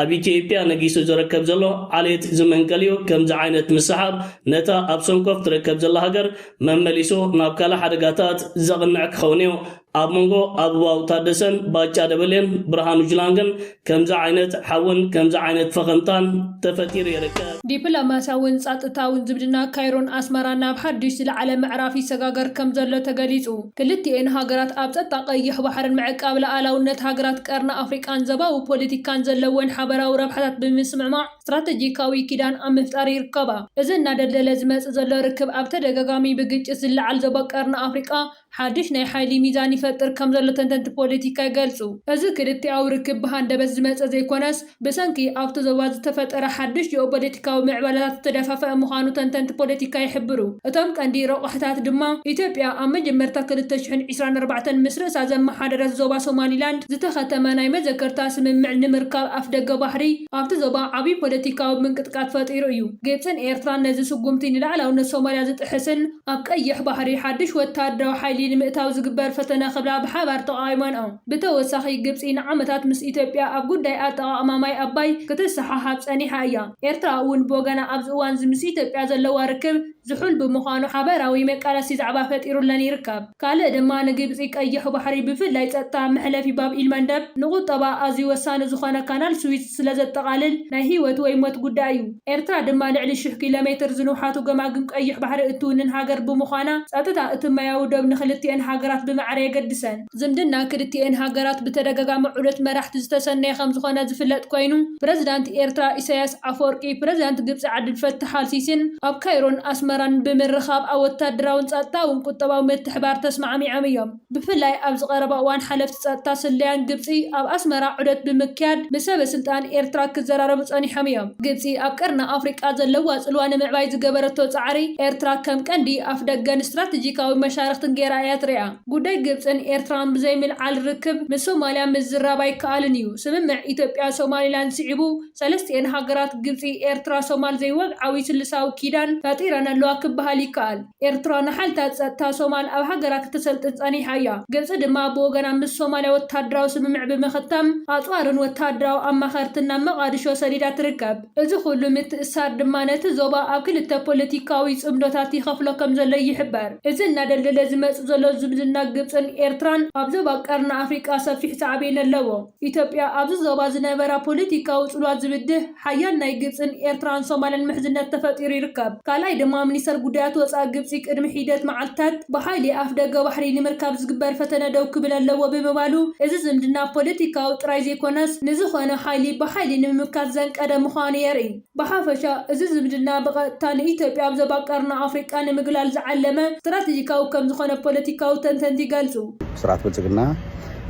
ኣብ ኢትዮጵያ ነጊሱ ዝርከብ ዘሎ ዓሌት ዝመንቀል እዩ። ከምዚ ዓይነት ምስሓብ ነታ ኣብ ሰንኮፍ ትርከብ ዘላ ሃገር መመሊሱ ናብ ካልእ ሓደጋታት ዘቕንዕ ክኸውን እዩ። ኣብ መንጎ ኣበባው ታደሰን ባጫ ደበሌን ብርሃኑ ጁላን ግን ከምዚ ዓይነት ሓውን ከምዚ ዓይነት ፈኸምታን ተፈጢሩ ይርከብ። ዲፕሎማሲያውን ጸጥታውን ዝምድና ካይሮን ኣስመራን ናብ ሓድሽ ዝለዓለ ምዕራፍ ይሰጋገር ከም ዘሎ ተገሊጹ። ክልቲኤን ሃገራት ኣብ ጸጥታ ቀይሕ ባሕርን ምዕቃብ ሉዓላውነት ሃገራት ቀርኒ ኣፍሪቃን ዞባዊ ፖለቲካን ዘለወን ሓበራዊ ረብሓታት ብምስምዕማዕ ስትራተጂካዊ ኪዳን ኣብ ምፍጣር ይርከባ። እዚ እናደልደለ ዝመጽእ ዘሎ ርክብ ኣብ ተደጋጋሚ ብግጭት ዝለዓል ዞባ ቀርኒ ኣፍሪቃ ሓድሽ ናይ ሓይሊ ሚዛን ይፈጥር ከም ዘሎ ተንተንቲ ፖለቲካ ይገልጹ። እዚ ክልቲኣዊ ርክብ ብሃንደበት ዝመጸ ዘይኮነስ ብሰንኪ ኣብቲ ዞባ ዝተፈጠረ ሓድሽ ጂኦፖለቲካዊ ምዕባለታት ዝተደፋፈአ ምዃኑ ተንተንቲ ፖለቲካ ይሕብሩ። እቶም ቀንዲ ረቋሕታት ድማ ኢትዮጵያ ኣብ መጀመርታ ክልተ ሽሕን ዕስራን ኣርባዕተን ምስ ርእሳ ዘመሓደረት ዞባ ሶማሊላንድ ዝተኸተመ ናይ መዘከርታ ስምምዕ ንምርካብ ኣፍደገ ባሕሪ ኣብቲ ዞባ ዓብዪ ፖለቲካዊ ምንቅጥቃጥ ፈጢሩ እዩ። ግብጽን ኤርትራን ነዚ ስጉምቲ ንላዕላውነት ሶማልያ ዝጥሕስን ኣብ ቀይሕ ባሕሪ ሓድሽ ወታደራዊ ሓይሊ ንምእታው ዝግበር ፈተና ክብላ ብሓባር ተቓዊመንኦ። ብተወሳኺ ግብፂ ንዓመታት ምስ ኢትዮጵያ ኣብ ጉዳይ ኣጠቓቕማ ማይ ኣባይ ክትሰሓሓብ ፀኒሓ እያ። ኤርትራ እውን ብወገና ኣብዚ እዋን እዚ ምስ ኢትዮጵያ ዘለዋ ርክብ ዝሑል ብምዃኑ ሓበራዊ መቃለሲ ዛዕባ ፈጢሩለን ይርከብ። ካልእ ድማ ንግብፂ ቀይሕ ባሕሪ ብፍላይ ፀጥታ መሕለፊ ባብ ኢልመንደብ ንቁጠባ ኣዝዩ ወሳኒ ዝኾነ ካናል ስዊዝ ስለዘጠቓልል ናይ ህይወት ወይ ሞት ጉዳይ እዩ። ኤርትራ ድማ ልዕሊ ሽሕ ኪሎ ሜትር ዝንውሓቱ ገማግም ቀይሕ ባሕሪ እትውንን ሃገር ብምዃና ጸጥታ እቲ ማያዊ ዶብ ንክልቲኤን ሃገራት ብማዕረ የገድሰን። ዝምድና ክልቲኤን ሃገራት ብተደጋጋሚ ዑደት መራሕቲ ዝተሰነየ ከም ዝኾነ ዝፍለጥ ኮይኑ ፕረዚዳንት ኤርትራ ኢሳያስ ኣፈወርቂ ፕረዚዳንት ግብፂ ዓብዱልፈታሕ ኣልሲሲን ኣብ ካይሮን ኣስመራን ብምርኻብ ኣብ ወታደራውን ጸጥታውን ቁጠባዊ ምትሕባር ተስማዕሚዖም እዮም። ብፍላይ ኣብዚ ቀረባ እዋን ሓለፍቲ ጸጥታ ስለያን ግብጺ ኣብ ኣስመራ ዑደት ብምክያድ ንሰበ ስልጣን ኤርትራ ክዘራረቡ ጸኒሖም እዮም። ግብጺ ኣብ ቀርኒ ኣፍሪቃ ዘለዋ ጽልዋ ንምዕባይ ዝገበረቶ ጻዕሪ ኤርትራ ከም ቀንዲ ኣፍደገን ስትራተጂካዊ መሻርኽትን ገይራ እያ ትሪኣ። ጉዳይ ግብጽን ኤርትራን ብዘይ ምልዓል ርክብ ምስ ሶማልያ ምዝራብ ኣይከኣልን እዩ። ስምምዕ ኢትዮጵያ ሶማሊላንድ ስዒቡ ሰለስቲኤን ሃገራት ግብጺ፣ ኤርትራ፣ ሶማል ዘይወግዓዊ ስልሳዊ ኪዳን ፈጢረን ኣለዋ ክበሃል ይከኣል። ኤርትራ ንሓይልታት ጸጥታ ሶማል ኣብ ሃገራ ክተሰልጥን ጸኒሓ እያ። ግብጺ ድማ ብወገና ምስ ሶማልያ ወታደራዊ ስምምዕ ብምኽታም ኣጽዋርን ወታደራዊ ኣማኸርትን ናብ መቓድሾ ሰዲዳ ትርከብ። እዚ ኩሉ ምትእሳር ድማ ነቲ ዞባ ኣብ ክልተ ፖለቲካዊ ጽምዶታት ይኸፍሎ ከም ዘሎ ይሕበር። እዚ እናደልደለ ዝመጽእ ዘሎ ዝምድና ግብጽን ኤርትራን ኣብ ዞባ ቀርኒ ኣፍሪቃ ሰፊሕ ሳዕቤን ኣለዎ። ኢትዮጵያ ኣብዚ ዞባ ዝነበራ ፖለቲካዊ ጽልዋ ዝብድህ ሓያል ናይ ግብጽን ኤርትራን ሶማልን ምሕዝነት ተፈጢሩ ይርከብ። ካልኣይ ድማ ሚኒስተር ጉዳያት ወጻኢ ግብጺ ቅድሚ ሒደት መዓልታት ብሓይሊ ኣፍ ደገ ባሕሪ ንምርካብ ዝግበር ፈተነ ደው ክብል ኣለዎ ብምባሉ እዚ ዝምድና ፖለቲካዊ ጥራይ ዘይኮነስ ንዝኾነ ሓይሊ ብሓይሊ ንምምካት ዘንቀደ ምዃኑ የርኢ። ብሓፈሻ እዚ ዝምድና ብቐጥታ ንኢትዮጵያ ኣብ ዞባ ቀርኒ ኣፍሪቃ ንምግላል ዝዓለመ ስትራተጂካዊ ከም ዝኾነ ፖለቲካዊ ተንተንቲ ይገልጹ። ስርዓት ብልጽግና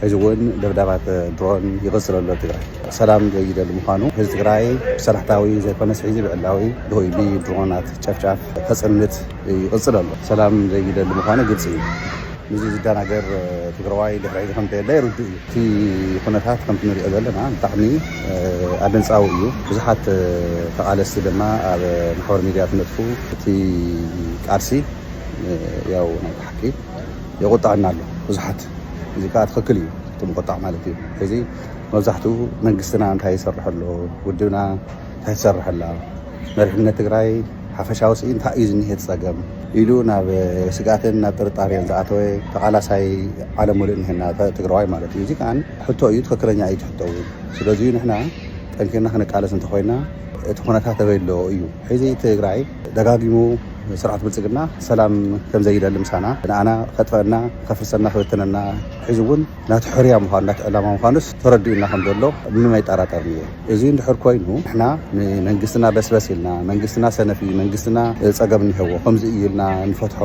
ሕዚ እውን ደብዳባት ድሮን ይቕጽል ኣሎ። ትግራይ ሰላም ዘይደሊ ምዃኑ፣ ህዝቢ ትግራይ ብሰላሕታዊ ዘይኮነስ ሕዚ ብዕላዊ ድሆይ ብድሮናት ጨፍጫፍ ከጽንት ይቕጽል ኣሎ። ሰላም ዘይደሊ ምዃኑ ግልጺ እዩ። ንዚ ዝደናገር ትግራዋይ ድሕሪ ሕዚ ከም ዘየለ ርዱእ እዩ። እቲ ኩነታት ከምቲ ንሪኦ ዘለና ብጣዕሚ ኣደንጻዊ እዩ። ብዙሓት ተቓለስቲ ድማ ኣብ ማሕበር ሚድያ ትነጥፉ እቲ ቃልሲ ያው ናይ ብሓቂ የቑጥዐና ኣሎ ብዙሓት። እዚ ከዓ ትኽክል እዩ፣ እቲ ምቁጣዕ ማለት እዩ። ሕዚ መብዛሕትኡ መንግስትና እንታይ ይሰርሕ ኣሎ፣ ውድብና እንታይ ትሰርሕ ኣላ፣ መሪሕነት ትግራይ ሓፈሻዊ ስኢ እንታይ እዩ ዝኒሄ እቲ ጸገም ኢሉ ናብ ስግኣትን ናብ ጥርጣሬን ዝኣተወ ተቓላሳይ ዓለም ሙሉእ እኒሄና፣ ተ-፣ ትግራዋይ ማለት እዩ። እዚ ከዓ ሕቶ እዩ፣ ትኽክለኛ እዩ እቲ ሕቶ እውን። ስለዚ ንሕና ጠንኪርና ክንቃለስ እንተኾይና እቲ ኩነታት ኣበይ ኣሎ እዩ። ሕዚ ትግራይ ደጋጊሙ ስርዓት ብልጽግና ሰላም ከም ዘይደሊ ምሳና፣ ንኣና ከጥፈአና፣ ከፍርሰና፣ ክብትነና፣ ሕዚ እውን ናቱ ሕርያ ምዃኑ፣ ናቱ ዕላማ ምዃኑስ ተረዲኡና ከም ዘሎ ምንም ኣይጠራጠርን እዩ። እዚ እንድሕር ኮይኑ ንሕና ንመንግስትና በስበስ ኢልና፣ መንግስትና ሰነፍ እዩ፣ መንግስትና ጸገም እኒሀዎ፣ ከምዚ እዩ ኢልና ንፈትሖ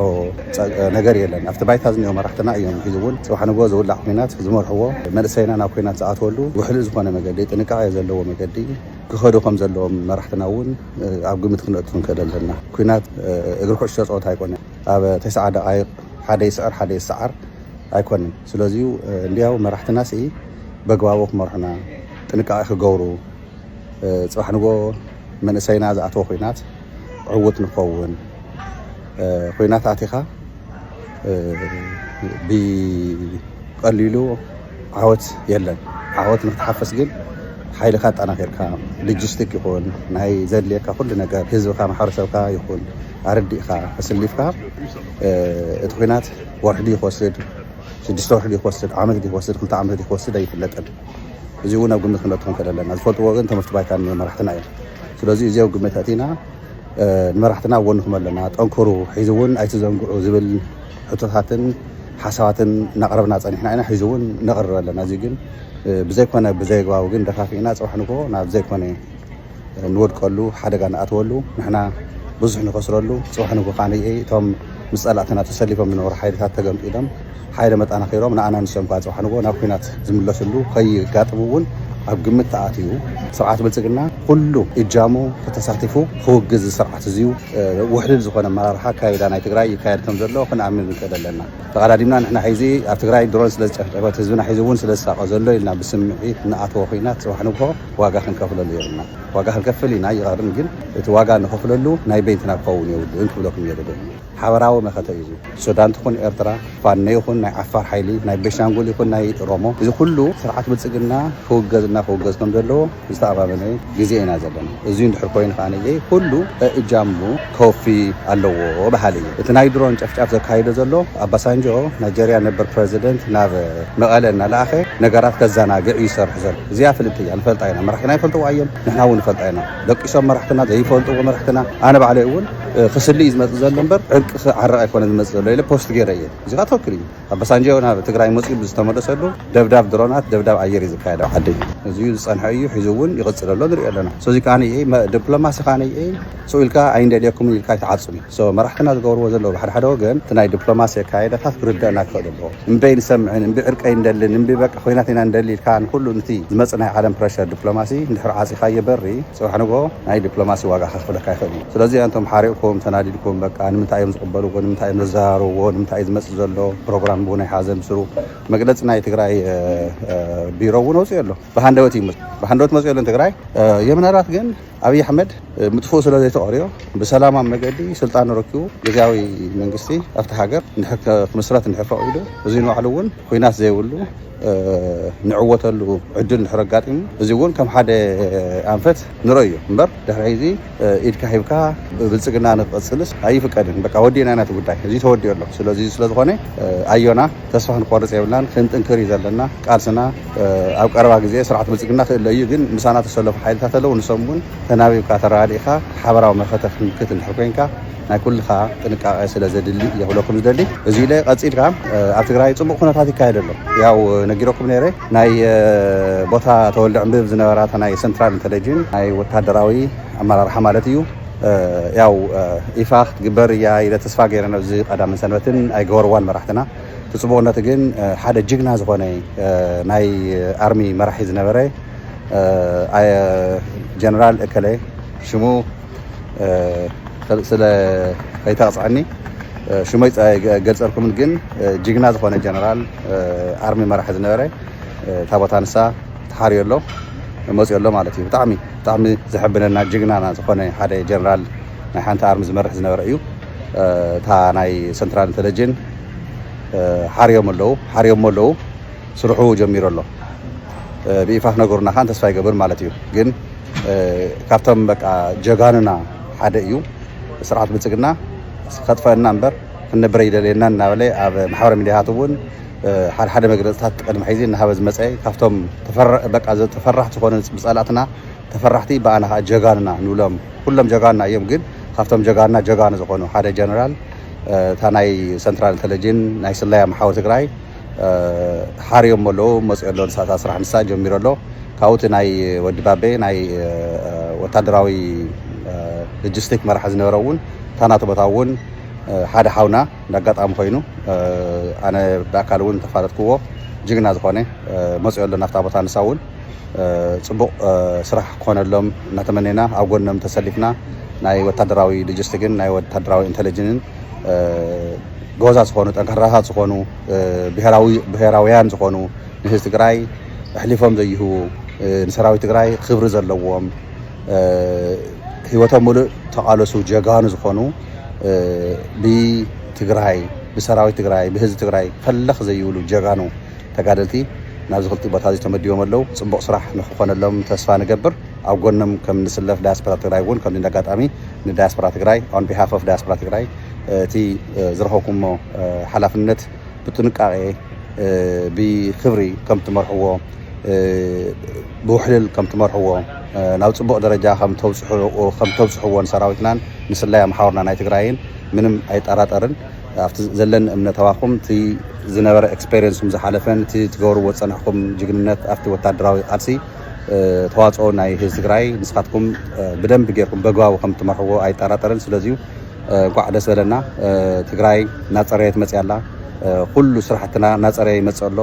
ጸ-፣ ነገር የለን። ኣብቲ ባይታ ዝኒኦ መራሕትና እዮም ሕዚ እውን ጽባሕ ንግሆ ዝውላዕ ኲናት ዝመርሕዎ፣ መንእሰይና ናብ ኲናት ዝኣትወሉ ውሕሉል ዝኾነ መገዲ፣ ጥንቃቄ ዘለዎ መገዲ ክኸዱ ከም ዘለዎም መራሕትና እውን ኣብ ግምት ክነእቱ ክንክእል ኣለና። ኲናት እግሪ ኩዕሾ ጸወታ ኣይኮነን። ኣብ ተስዓ ደቓይቕ ሓደ ይስዕር ሓደ ይሰዓር ኣይኮነን። ስለዚ እንዲያው መራሕትና ሲ በግባቡ ክመርሑና ጥንቃቄ ክገብሩ፣ ጽባሕ ንጎ መንእሰይና ዝኣተወ ኲናት ዕዉት ንኸውን። እ፣ ኲናት ኣቲኻ፣ እ፣ ብቐሊሉ ዓወት የለን። ዓወት ንክትሓፍስ ግን ሓይልኻ ኣጠናኺርካ፣ ሎጂስቲክ ይኹን ናይ ዘድልየካ ኩሉ ነገር፣ ህዝብኻ፣ ማሕበረሰብካ ይኹን ኣረዲእኻ፣ ኣሰሊፍካ፣ እ፣ እቲ ኲናት ወርሒ ድዩ ክወስድ፣ ሽዱሽተ ወርሒ ድዩ ክወስድ፣ ዓመት ድዩ ክወስድ፣ ክልተ ዓመት ድዩ ክወስድ ኣይፍለጥን። እዚ እውን ኣብ ግምት ክነእቱ ክንክእል ኣለና። ዝፈልጥዎ ግን ትምህርቲ ባይታ እኒኦ መራሕትና እዮም። ስለዚ እዚ ኣብ ግምት ኣእቲና፣ እ፣ ንመራሕትና ኣብ ጎንኹም ኣለና፣ ጠንክሩ፣ ሕዚ እውን ኣይትዘንግዑ ዝብል ሕቶታትን ሓሳባትን እናቕረብና ጸኒሕና ኢና፣ ሕዚ እውን ነቕርብ ኣለና። እዚ ግን፣ እ፣ ብዘይኮነ ብዘይኣግባቡ ግን ደፋፊእና ጽባሕ ንግሆ ናብ ዘይኮነ ንወድቀሉ፣ ሓደጋ ንኣትወሉ፣ ንሕና ብዙሕ ንኸስረሉ፣ ጽባሕ ንግሆ ከኣ እቶም ምስ ጸላእትና ተሰሊፎም ዝነበሩ ሓይልታት ተገምጢሎም፣ ሓይሎም ኣጠናኺሮም፣ ንኣና ንሶም ከኣ ጽባሕ ንግሆ ናብ ኲናት ዝምለስሉ ከይጋጥም እውን ኣብ ግምት ተኣትዩ ስርዓት ብልፅግና ኩሉ እጃሙ ተሳቲፉ ክውግዝ ስርዓት እዚዩ ውሕልል ዝኾነ ኣመራርሓ ኣካይዳ ናይ ትግራይ ይካየድ ከም ዘሎ ክንኣምን ንክእል ኣለና። ተቐዳዲምና ንሕና ሒዚ ኣብ ትግራይ ድሮን ስለ ዝጨፍጨፈት ህዝብና ሒዚ እውን ስለ ዝሳቐ ዘሎ ኢልና ብስምዒት ንኣትዎ ኩናት ፅባሕ ንግሆ ዋጋ ክንከፍለሉ የብልና። ዋጋ ክንከፍል ኢና ይቐርም፣ ግን እቲ ዋጋ ንኸፍለሉ ናይ በይንትና ክኸውን የብሉን ክብለኩም እየ ደደሊ። ሓበራዊ መኸተ እዩ። ሱዳን ትኹን ኤርትራ፣ ፋኖ ይኹን ናይ ዓፋር ሓይሊ፣ ናይ ቤሻንጉል ይኹን ናይ ኦሮሞ፣ እዚ ኩሉ ስርዓት ብልፅግና ክውገዝ እና ክውገዝ ከም ዘለዎ ዝተኣማመነ ግዜ ኢና ዘለና። እዚ እንድሕር ኮይኑ ከዓ ኩሉ እጃሙ ከወፊ ኣለዎ በሃሊ እዩ። እቲ ናይ ድሮን ጨፍጫፍ ዘካይዶ ዘሎ ኣባሳንጆ ናይጀርያ ነበር ፕረዚደንት ናብ መቐለ እናለኣኸ ነገራት ከዘናግዕ እዩ ይሰርሕ ዘሎ። እዚኣ ፍልጥቲ እያ፣ ንፈልጣ ኢና። መራሕትና ይፈልጥዋ እዮም፣ ንሕና እውን ንፈልጣ ኢና። ደቂሶም መራሕትና፣ ዘይፈልጥዎ መራሕትና። ኣነ ባዕለይ እውን ክስሊ እዩ ዝመፅእ ዘሎ እምበር ዕርቂ ክዓርቕ ኣይኮነ ዝመፅእ ዘሎ ኢለ ፖስት ገይረ እየ። እዚኣ ትኽክል እዩ። ኣባሳንጆ ናብ ትግራይ መፅኡ ብዝተመለሰሉ ደብዳብ ድሮናት፣ ደብዳብ ኣየር እዩ ዝካየድ ኣብ ዓዲ። እዚ ዝፀንሐ እዩ፣ ሒዙ እውን ይቕፅል ኣሎ ንሪኦ ኣለና። ስለዚ ከዓ ዲፕሎማሲ ከዓ ስኡ ኢልካ ኣይንደልየኩም ኢልካ ኣይትዓፅም እዩ። መራሕትና ዝገብርዎ ዘለዉ ብሓደ ሓደ ወገን እቲ ናይ ዲፕሎማሲ ኣካየዳታት ክርደእና ክኽእል ኣለዎ። እምበይ ንሰምዕን እምቢ ዕርቀይ እንደልን እምቢ በቃ ኮይናት ኢና እንደሊ ኢልካ ንኩሉ ነቲ ዝመፅእ ናይ ዓለም ፕረሸር ዲፕሎማሲ እንድሕር ዓፂኻዮ በሪ ፅባሕ ንጎ ናይ ዲፕሎማሲ ዋጋ ከኽፍለካ ይኽእል እዩ። ስለዚ ኣንቶም ሓሪቕኩም ተናዲድኩም በቃ ንምንታይ እዮም ዝቕበልዎ፣ ንምንታይ እዮም ዘዘራርብዎ፣ ንምንታይ እዩ ዝመፅእ ዘሎ ፕሮግራም እውን ኣይሓዘን ብስሩ መግለፂ ናይ ትግራይ ቢሮ እውን ኣውፅኡ ኣሎ። ብሃንደበት እዩ ብሃንደበት መፅኡ ኣሎ ትግራይ። የምናልባት ግን ኣብይ ኣሕመድ ምጥፍኡ ስለ ዘይተቐርዮ ብሰላማዊ መገዲ ስልጣን ረኪቡ ግዝያዊ መንግስቲ ኣብቲ ሃገር ክምስረት እንድሕር ፈቒዱ፣ እዚ ንባዕሉ እውን ኩናት ዘይብሉ ንዕወተሉ ዕድል እንድሕር ኣጋጢሙ፣ እዚ እውን ከም ሓደ ኣንፈት ንረእዮ እምበር ድሕሪ ሕዚ ኢድካ ሂብካ ብብልፅግና ንክቐፅልስ ኣይፍቀድን። በቃ ወዲእና ኢና እቲ ጉዳይ፣ እዚ ተወዲኡ ኣሎ። ስለዚ ስለዝኾነ ኣዮና ተስፋ ክንቆርፅ የብልናን፣ ክንጥንክር እዩ ዘለና ቃልስና። ኣብ ቀረባ ግዜ ስርዓት ብልፅግና ክእለ እዩ፣ ግን ምሳና ተሰለፉ ሓይልታት ኣለዉ፣ ንሶም እውን ተናቢብካ ተረዳዲእካ ሓበራዊ መኸተ ክትምክት እንድሕር ኮይንካ ናይ ኩልኻ ጥንቃቐ ስለ ዘድሊ እየ ክብለኩም ዝደሊ። እዚ ኢለ ቀፂልካ ኣብ ትግራይ ፅቡቕ ኩነታት ይካየድ ኣሎ። ያው ነጊረኩም ነይረ ናይ ቦታ ተወልደ ዕንብብ ዝነበራ እታ ናይ ሰንትራል ኢንተለጅን ናይ ወታደራዊ ኣመራርሓ ማለት እዩ። ያው ኢፋ ክትግበር እያ ኢለ ተስፋ ገይረ ነዚ ቀዳምን ሰንበትን ኣይገበርዋን መራሕትና። እቲ ፅቡቕነቱ ግን ሓደ ጅግና ዝኾነ ናይ ኣርሚ መራሒ ዝነበረ ጀነራል እከለ ሽሙ ስለ ከይተቕፅዐኒ ሽመይ ገልፀልኩምን፣ ግን ጅግና ዝኾነ ጀነራል ኣርሚ መራሒ ዝነበረ እታ ቦታ ንሳ ተሓርዮ ኣሎ መፅዮ ኣሎ ማለት እዩ። ብጣዕሚ ብጣዕሚ ዘሐብነና ጅግናና ዝኾነ ሓደ ጀነራል ናይ ሓንቲ ኣርሚ ዝመርሕ ዝነበረ እዩ። እታ ናይ ሰንትራል ኢንተለጅን ሓርዮም ኣለዉ ሓርዮም ኣለዉ ስርሑ ጀሚሩ ኣሎ። ብይፋ ክነገሩና ከዓ ተስፋ ይገብር ማለት እዩ። ግን ካብቶም በቃ ጀጋኑና ሓደ እዩ። ስርዓት ብልፅግና ከጥፈአና እምበር ክንነብር ኣይደልየና እናበለ ኣብ ማሕበራዊ ሚዲያታት እውን ሓደ ሓደ መግለፅታት ቅድሚ ሕዚ እናሃበ ዝመፀ ካብቶም በቃ ተፈራሕቲ ዝኾነ ብፀላእትና ተፈራሕቲ ብኣና ከዓ ጀጋኑና ንብሎም ኩሎም ጀጋኑና እዮም። ግን ካብቶም ጀጋኑና ጀጋኑ ዝኾኑ ሓደ ጀነራል እታ ናይ ሰንትራል ኢንተለጅን ናይ ስለያ መሓውር ትግራይ ሓርዮም ኣለዉ መፅኦ ኣሎ ንሳታ ስራሕ ንሳ ጀሚሩ ኣሎ። ካብኡ እቲ ናይ ወዲ ባቤ ናይ ወታደራዊ ሎጂስቲክ መራሒ ዝነበረ እውን እታ ናቱ ቦታ እውን ሓደ ሓውና እንደ ኣጋጣሚ ኮይኑ ኣነ ብኣካል እውን ተፋለጥክዎ ጅግና ዝኾነ መፅኦ ኣሎ ናብታ ቦታ ንሳ እውን ፅቡቕ ስራሕ ክኾነሎም እናተመኔና ኣብ ጎኖም ተሰሊፍና ናይ ወታደራዊ ሎጂስቲክን ናይ ወታደራዊ ኢንተለጅንን ጎዛ ዝኾኑ ጠንካራታት ዝኾኑ ብሄራውያን ዝኾኑ ንህዝቢ ትግራይ ኣሕሊፎም ዘይህቡ ንሰራዊት ትግራይ ክብሪ ዘለዎም ህይወቶም ሙሉእ ተቓለሱ ጀጋኑ ዝኾኑ ብትግራይ ብሰራዊት ትግራይ ብህዝቢ ትግራይ ፈለኽ ዘይብሉ ጀጋኑ ተጋደልቲ ናብዚ ክልቲኡ ቦታ እዚ ተመዲቦም ኣለዉ። ፅቡቕ ስራሕ ንክኾነሎም ተስፋ ንገብር። ኣብ ጎኖም ከም ንስለፍ ዳያስፖራ ትግራይ እውን ከምዚ እንደ ኣጋጣሚ ንዳያስፖራ ትግራይ on behalf of ዳያስፖራ ትግራይ እቲ ዝረኸብኩሞ ሓላፍነት ብጥንቃቄ ብክብሪ ከም ትመርሕዎ ብውሕልል ከም ትመርሕዎ ናብ ፅቡቕ ደረጃ ከም ተብፅሕዎ ንሰራዊትናን ንስለያ መሓውርና ናይ ትግራይን ምንም ኣይጠራጠርን። ኣብቲ ዘለኒ እምነት ኣባኹም እቲ ዝነበረ ኤክስፔሪንስኩም ዝሓለፈን እቲ ትገብርዎ ዝፀናሕኩም ጅግንነት ኣብቲ ወታደራዊ ቃልሲ ተዋፅኦ ናይ ህዝቢ ትግራይ ንስኻትኩም ብደንቢ ጌርኩም በግባቡ ከም ትመርሕዎ ኣይጠራጠርን። ስለዚ እንኳዕ ደስ በለና። ትግራይ እናፀረየት መፅያ ኣላ። ኩሉ ስራሕትና እናፀረየ ይመፅእ ኣሎ።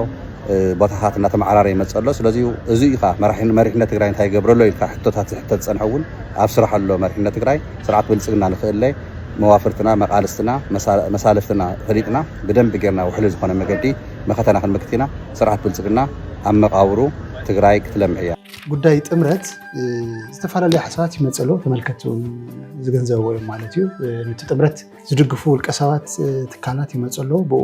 ቦታታት እናተመዓራረ ይመፅእ ኣሎ። ስለዚ እዚ እዩ ከዓ መራሒ-፣ መሪሕነት ትግራይ እንታይ ይገብረሎ ኢልካ ሕቶታት ዝሕተት ዝፀንሐ እውን ኣብ ስራሕ ኣሎ። መሪሕነት ትግራይ ስርዓት ብልፅግና ንክእለ መዋፍርትና፣ መቃልስትና፣ መሳ-፣ መሳልፍትና ፈሊጥና ብደንቢ ጌርና ውሕሊ ዝኾነ መገዲ መኸተና ክንምክት ኢና። ስርዓት ብልፅግና ኣብ መቃብሩ ትግራይ ክትለምዕ እያ። ጉዳይ ጥምረት፣ እ፣ ዝተፈላለዩ ሓሳባት ይመፅእ ኣሎ። ተመልከትቲ እውን ዝገንዘብዎ እዮም ማለት እዩ። እ፣ ነቲ ጥምረት ዝድግፉ ውልቀ ሰባት፣ እ፣ ትካላት ይመፁ ኣለዉ። ብኡ፣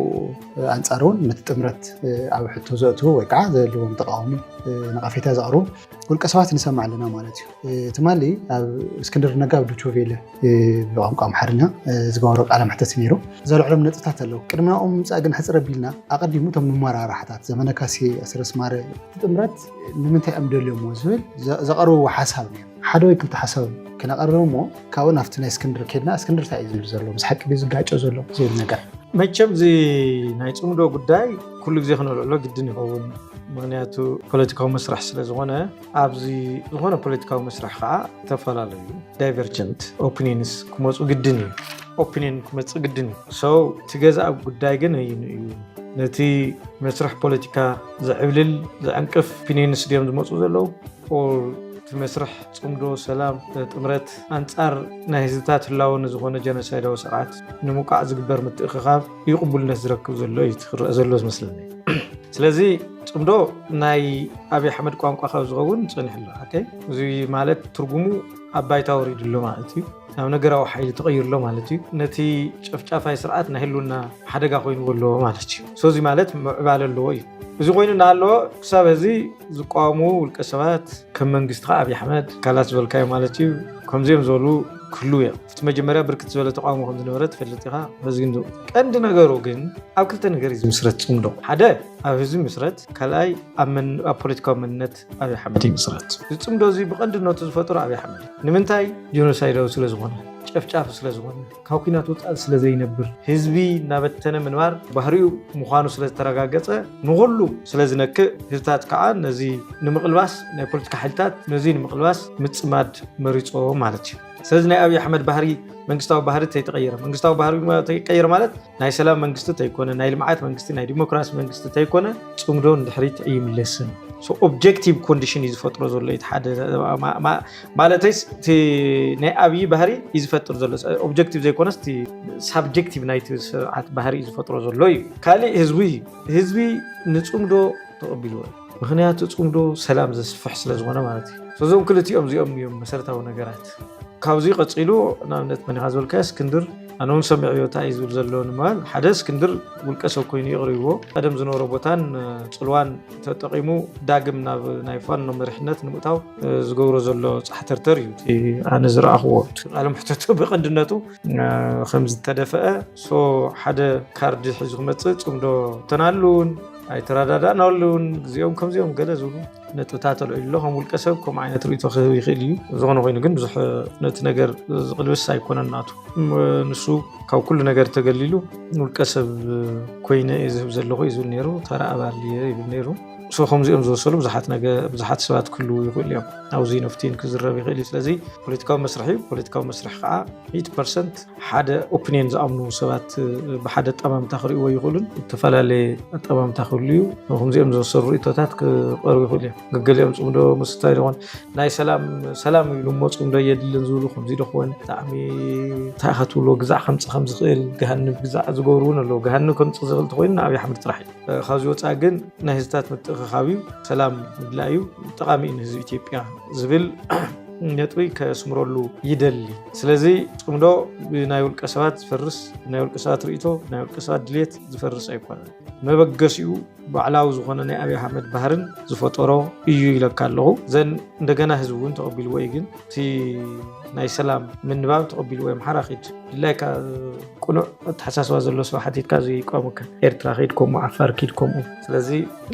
እ፣ ኣንፃር እውን ነቲ ጥምረት፣ እ፣ ኣብ ሕቶ ዘእትዉ ወይ ከዓ ዘለዎም ተቃውሞ፣ እ፣ ነቐፌታ ዘቕርቡ ውልቀ ሰባት ንሰምዕ ኣለና ማለት እዩ። እ፣ ትማሊ ኣብ እስክንድር ነጋ ኣብ ዶቼ ቬለ፣ እ፣ ብቋንቋ ኣምሓርኛ፣ እ፣ ዝገበሮ ቃለ መሕተት ነይሩ። ዘልዕሎም ነጥብታት ኣለዉ። ቅድሚ ናብኦም ምምፃእ ግን ሕፅር ኣቢልና ኣቐዲሙ እቶም መመራርሕታት ዘመነ ካሴ፣ ኣስረስ ማረ፣ እቲ ጥምረት ንምንታይ እዮም ደልዮምዎ ዝብል ዘ-፣ ዘቐረብዎ ሓሳብ ነይሩ። ሓደ ወይ ክልተ ሓሳብ ከነቐርብ እሞ ካብኡ ናብቲ ናይ እስክንድር ከድና፣ እስክንድር እንታይ እዩ ዝብል ዘሎ፣ ምስ ሓቂ ድዩ ዝጋጨ ዘሎ ዝብል ነገር። መቸም እዚ ናይ ጽምዶ ጉዳይ ኩሉ ግዜ ክነልዕሎ ግድን ይኸውን። ምኽንያቱ ፖለቲካዊ መስርሕ ስለ ዝኾነ፣ ኣብዚ ዝኾነ ፖለቲካዊ መስርሕ ከዓ ዝተፈላለዩ ዳይቨርጀንት ኦፒኒንስ ክመፁ ግድን እዩ። ኦፒኒን ክመፅእ ግድን እዩ። So እቲ ገዛእ ጉዳይ ግን ኣይኑ እዩ። ነቲ መስርሕ ፖለቲካ ዘዕብልል፣ ዘዕንቅፍ ኦፒኒንስ ድዮም ዝመፁ ዘለዉ? ኦር እቲ መስርሕ ጽምዶ፣ ሰላም፣ ጥምረት ኣንጻር ናይ ህዝብታት ህላወ ንዝኾነ ጀኖሳይዳዊ ስርዓት ንምውቃዕ ዝግበር ምትእኽኻብ እዩ ቅቡልነት ዝረክብ ዘሎ እዩ እቲ ክረአ ዘሎ ዝመስለኒ። ስለዚ ጽምዶ ናይ ኣብይ ኣሕመድ ቋንቋ ካብ ዝኸውን ጸኒሑ ኣሎ። ኦኬ? እዚ ማለት ትርጉሙ ኣብ ባይታ ወሪዱ ኣሎ ማለት እዩ። ናብ ነገራዊ ሓይሊ ተቐይሩ ኣሎ ማለት እዩ። ነቲ ጨፍጫፋይ ስርዓት ናይ ህልውና ሓደጋ ኮይንዎ ኣሎ ማለት እዩ። So እዚ ማለት ምዕባለ ኣለዎ እዩ። እዚ ኮይኑ እናሃለወ ክሳብ ሕዚ ዝቃወሙ ውልቀ ሰባት ከም መንግስቲ ከዓ ኣብይ ኣሕመድ ካላት ዝበልካዮ ማለት እዩ። ከምዚኦም ዝበሉ ክህልው እዮም። እቲ መጀመርያ ብርክት ዝበለ ተቃውሞ ከም ዝነበረ ትፈልጥ ኢኻ። በዚ ግን ቀንዲ ነገሩ ግን ኣብ ክልተ ነገር እዩ ዝምስረት ጽምዶ። ሓደ ኣብ ህዝቢ ምስረት፣ ካልኣይ ኣብ መን-፣ ኣብ ፖለቲካዊ መንነት ኣብይ ኣሕመድ ይምስረት። እዚ ጽምዶ እዚ ብቐንድነቱ ዝፈጠሮ ኣብይ ኣሕመድ እዩ። ንምንታይ? ጄኖሳይዳዊ ስለ ዝኾነ፣ ጨፍጫፊ ስለ ዝኾነ፣ ካብ ኲናት ወጻኢ ስለ ዘይነብር፣ ህዝቢ እናበተነ ምንባር ባህሪኡ ምዃኑ ስለ ዝተረጋገጸ፣ ንኹሉ ስለ ዝነክእ፣ ህዝብታት ከዓ ነዚ ንምቕልባስ፣ ናይ ፖለቲካ ሓይልታት ነዚ ንምቕልባስ ምጽማድ መሪጾም ማለት እዩ። ስለዚ ናይ ኣብይ ኣሕመድ ባህሪ፣ መንግስታዊ ባህሪ ተይተቐየረ፣ መንግስታዊ ባህሪ ተይቀየረ ማለት ናይ ሰላም መንግስቲ ተይኮነ፣ ናይ ልምዓት መንግስቲ፣ ናይ ዲሞክራሲ መንግስቲ ተይኮነ፣ ጽምዶ ንድሕሪት ኣይምለስን። So ኦብጀክቲቭ ኮንዲሽን እዩ ዝፈጥሮ ዘሎ። እቲ ሓደ ማ-፣ ማ-፣ ማለተይስ እቲ ናይ ኣብይ ባህሪ እዩ ዝፈጥር ዘሎ። ኦብጀክቲቭ ዘይኮነስ እቲ ሳብጀክቲቭ ናይቲ ስርዓት ባህሪ እዩ ዝፈጥሮ ዘሎ እዩ። ካሊእ ህዝቢ እዩ። ህዝቢ ንጽምዶ ተቐቢልዎ እዩ። ምኽንያቱ ጽምዶ ሰላም ዘስፍሕ ስለ ዝኾነ ማለት እዩ። So እዞም ክልቲኦም እዚኦም እዮም መሰረታዊ ነገራት። ካብዚ ቀጺሉ ንኣብነት መን ኢኻ ዝበልካዮ እስክንድር፣ ኣነ እውን ሰሚዐዮ እንታይ እዩ ዝብል ዘሎ ንምባል፣ ሓደ እስክንድር ውልቀ ሰብ ኮይኑ እዩ ኣቕሪብዎ። ቀደም ዝነበሮ ቦታን፣ እ፣ ጽልዋን ተጠቒሙ ዳግም ናብ ናይ ፋኖ መሪሕነት ንምእታው፣ እ፣ ዝገብሮ ዘሎ ጻሕተርተር እዩ። እቲ ኣነ ዝረኣኽዎ እቲ ቃለ መሕተቱ ብቐንድነቱ፣ እ፣ ከም ዝተደፍአ፣ so ሓደ ካርድ ሒዙ ክመጽእ ጽምዶ ተናሉን ኣይተረዳዳእናሉን፣ ግዜኦም ከምዚኦም ገለ ዝብሉ ነጥብታት ኣልዒሉ ኣሎ። ከም ውልቀ ሰብ ከምኡ ዓይነት ርእይቶ ክህብ ይኽእል እዩ። ዝኾነ ኮይኑ ግን ብዙሕ ነቲ ነገር ዝቕልብስ ኣይኮነን ናቱ። ም-፣ ንሱ ካብ ኩሉ ነገር ተገሊሉ ውልቀ ሰብ ኮይነ እየ ዝህብ ዘለኹ እዩ ዝብል ነይሩ። ተራ ኣባል እየ ይብል ነይሩ። So ከምዚኦም ዝመሰሉ ብዙሓት ነገ-፣ ብዙሓት ሰባት ክህልዉ ይኽእሉ እዮም። ኣብዚ ነፍቲን ክዝረብ ይኽእል እዩ። ስለዚ ፖለቲካዊ መስርሕ እዩ። ፖለቲካዊ መስርሕ ከዓ ሚእቲ ፐርሰንት ሓደ ኦፒኒየን ዝኣምኑ ሰባት ብሓደ ኣጠማምታ ክርእይዎ ይኽእሉን፣ ዝተፈላለየ ኣጠማምታ ክህሉ እዩ። ከምዚኦም ዝመሰሉ ርእይቶታት ክቐርቡ ይኽእሉ እዮም። ገገሊኦም ጽምዶ ምስ እንታይ ይኾን ናይ ሰላም፣ ሰላም ኢሉ እሞ ጽምዶ የድልን ዝብሉ ከምዚ ዶ ክኾን ብጣዕሚ እንታይ ኢኻ ትብሎ ግዛዕ ከምጽእ ከም ዝኽእል ገሃንብ ግዛዕ ዝገብሩ እውን ኣለዉ። ገሃንብ ከምጽእ ዝኽእል እንተኾይኑ ንኣብይ ኣሕመድ ጥራሕ እዩ። ካብዚ ወጻኢ ግን ናይ ህዝብታት ምትእኽኻብ እዩ፣ ሰላም ምድላይ እዩ፣ ጠቓሚ እዩ ንህዝቢ ኢትዮጵያ ዝብል ነጥቢ ከስምረሉ ይደሊ። ስለዚ ጽምዶ ብናይ ውልቀ ሰባት ዝፈርስ፣ ብናይ ውልቀ ሰባት ርእይቶ፣ ብናይ ውልቀ ሰባት ድልየት ዝፈርስ ኣይኮነን። መበገሲኡ ባዕላዊ ዝኾነ ናይ ኣብይ ኣሕመድ ባህርን ዝፈጠሮ እዩ ኢለካ ኣለኹ። ዘን እንደገና ህዝቢ እውን ተቐቢልዎ እዩ፣ ግን እቲ ናይ ሰላም ምንባብ ተቐቢልዎ እዮም። ሓራ ኺድ ድላይካ ቅኑዕ ኣተሓሳስባ ዘሎ ሰብ ሓቲትካ እዚ ይቋሙካ። ኤርትራ ኺድ ከምኡ፣ ዓፋር ኪድ ከምኡ። ስለዚ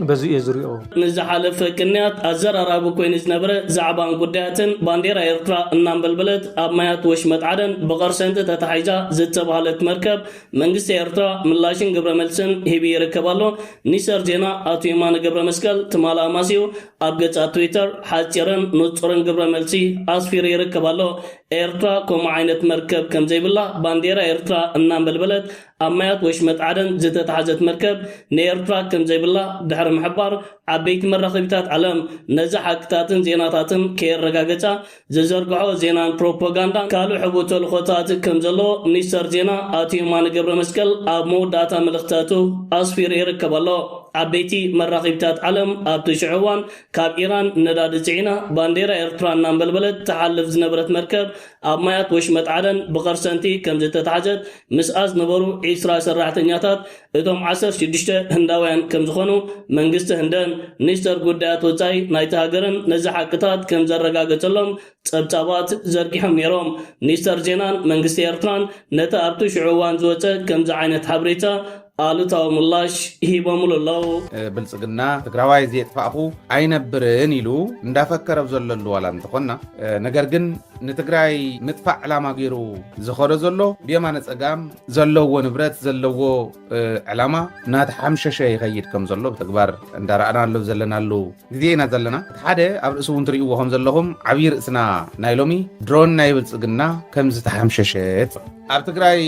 በዚ እየ ዝሪኦ። ንዝሓለፈ ቅንያት ኣዘራራቢ ኮይኑ ዝነበረ ዛዕባን ጉዳያትን ባንዴራ ኤርትራ እናንበልበለት ኣብ ማያት ወሽመጥ ዓደን ብቐርሰንቲ ተታሒዛ ዝተባህለት መርከብ መንግስቲ ኤርትራ ምላሽን ግብረ መልስን ሂቡ ይርከብ ኣሎ። ሚኒስተር ዜና ኣቶ የማነ ገብረ መስቀል ትማሊ ኣማሲኡ ኣብ ገጻት ትዊተር ሓጺርን ንጹርን ግብረ መልሲ ኣስፊሩ ይርከብ ኣሎ። ኤርትራ ከምኡ ዓይነት መርከብ ከም ዘይብላ፣ ባንዴራ ኤርትራ እናንበልበለት ኣብ ማያት ወሽመጥ ዓደን ዝተታሕዘት መርከብ ንኤርትራ ከም ዘይብላ ድሕሪ ምሕባር፣ ዓበይቲ መራኸቢታት ዓለም ነዚ ሓቅታትን ዜናታትን ከየረጋገጻ ዝዘርግሖ ዜናን ፕሮፓጋንዳን ካልእ ሕቡእ ተልእኾታት ከም ዘሎ ሚኒስተር ዜና ኣቶ የማነ ገብረ መስቀል ኣብ መወዳእታ መልእኽታቱ ኣስፊሩ ይርከብ ኣሎ። ዓበይቲ መራኸቢታት ዓለም ኣብቲ ሽዑ እዋን ካብ ኢራን ነዳዲ ጽዒና ባንዴራ ኤርትራ እናንበልበለት ትሓልፍ ዝነበረት መርከብ ኣብ ማያት ወሽመጥ ዓደን ብቐርሰንቲ ከም ዝተታሕዘት፣ ምስኣ ዝነበሩ ዒስራ ሰራሕተኛታት እቶም ዓሰርተ ሽዱሽተ ህንዳውያን ከም ዝኾኑ መንግስቲ ህንደን ሚኒስተር ጉዳያት ወጻኢ ናይቲ ሃገርን ነዚ ሓቅታት ከም ዘረጋገጸሎም ጸብጻባት ዘርጊሖም ነይሮም። ሚኒስተር ዜናን መንግስቲ ኤርትራን ነቲ ኣብቲ ሽዑ እዋን ዝወጸ ከምዚ ዓይነት ሓበሬታ ኣሉታዊ ምላሽ ሂቦምሉ ኣለዉ። ብልጽግና ትግራዋይ ዘየጥፋእኹ ኣይነብርን ኢሉ እንዳፈከረ ኣብ ዘለሉ ዋላ እንተኾና፣ ነገር ግን ንትግራይ ምጥፋእ ዕላማ ገይሩ ዝኸዶ ዘሎ ብየማነ ጸጋም ዘለዎ ንብረት ዘለዎ ዕላማ እናተሓምሸሸ ይኸይድ ከም ዘሎ ብተግባር እንዳረኣናሉ ዘለናሉ ግዜ ኢና ዘለና። እቲ ሓደ ኣብ ርእሲ እውን ትርእይዎ ከም ዘለኹም ዓብዪ ርእስና ናይ ሎሚ ድሮን ናይ ብልጽግና ከም ዝተሓምሸሸት ኣብ ትግራይ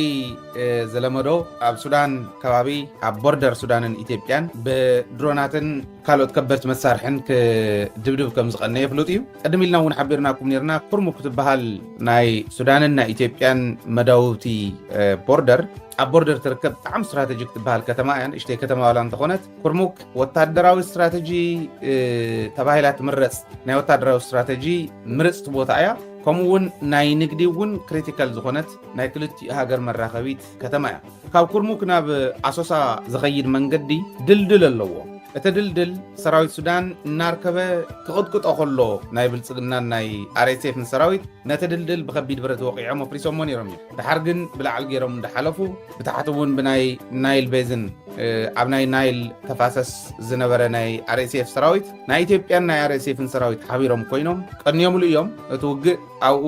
ዝለመዶ ኣብ ሱዳን ከባቢ ኣብ ቦርደር ሱዳንን ኢትዮጵያን ብድሮናትን ካልኦት ከበድቲ መሳርሕን ክድብድብ ከም ዝቐነየ ፍሉጥ እዩ። ቅድም ኢልና እውን ሓቢርናኩም ነርና። ኩርሙክ ትበሃል ናይ ሱዳንን ናይ ኢትዮጵያን መዳውብቲ ቦርደር ኣብ ቦርደር ትርከብ ብጣዕሚ ስትራቴጂክ ትበሃል ከተማ እያ። ንእሽተይ ከተማ ዋላ እንተኾነት ኩርሙክ ወታደራዊ ስትራቴጂ ተባሂላ ትምረፅ ናይ ወታደራዊ ስትራቴጂ ምርፅቲ ቦታ እያ። ከምኡ እውን ናይ ንግዲ እውን ክሪቲካል ዝኾነት ናይ ክልቲኡ ሃገር መራኸቢት ከተማ እያ። ካብ ኩርሙክ ናብ ኣሶሳ ዝኸይድ መንገዲ ድልድል ኣለዎ። እቲ ድልድል ሰራዊት ሱዳን እናርከበ ክቕጥቅጦ ከሎ ናይ ብልፅግናን ናይ ኣርኤስኤፍን ሰራዊት ነቲ ድልድል ብከቢድ ብረት ወቂዖም ኣፍሪሶሞ ነይሮም እዮም። ድሓር ግን ብላዕሊ ገይሮም እንዳሓለፉ ብታሕቲ እውን ብናይ ናይል ቤዝን ኣብ ናይ ናይል ተፋሰስ ዝነበረ ናይ ኣርኤስኤፍ ሰራዊት ናይ ኢትዮጵያን ናይ ኣርኤስኤፍን ሰራዊት ሓቢሮም ኮይኖም ቀንዮምሉ እዮም። እቲ ውግእ ኣብኡ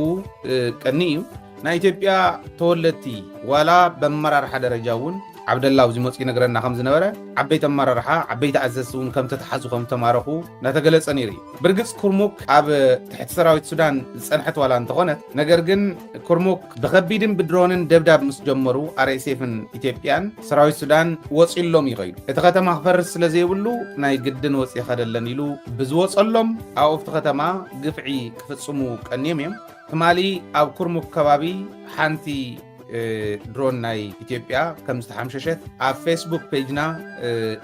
ቀኒ እዩ። ናይ ኢትዮጵያ ተወለድቲ ዋላ በመራርሓ ደረጃ እውን ዓብደላ ኣብዚ መፅኡ ይነግረና ከም ዝነበረ ዓበይቲ ኣመራርሓ ዓበይቲ ኣዘዝቲ እውን ከም ተተሓዙ ከም ተማረኹ እናተገለፀ ነይሩ እዩ። ብርግፅ ኩርሙክ ኣብ ትሕቲ ሰራዊት ሱዳን ዝፀንሐት ዋላ እንተኾነት ነገር ግን ኩርሙክ ብኸቢድን ብድሮንን ደብዳብ ምስ ጀመሩ ኣርኤስኤፍን ኢትዮጵያን ሰራዊት ሱዳን ወፂሎም ይኸይዱ። እቲ ከተማ ክፈርስ ስለ ዘይብሉ ናይ ግድን ወፂ ኸደለን ኢሉ ብዝወፀሎም ኣብቲ ከተማ ግፍዒ ክፍፅሙ ቀንዮም እዮም። ትማሊ ኣብ ኩርሙክ ከባቢ ሓንቲ ድሮን ናይ ኢትዮጵያ ከም ዝተሓምሸሸት ኣብ ፌስቡክ ፔጅና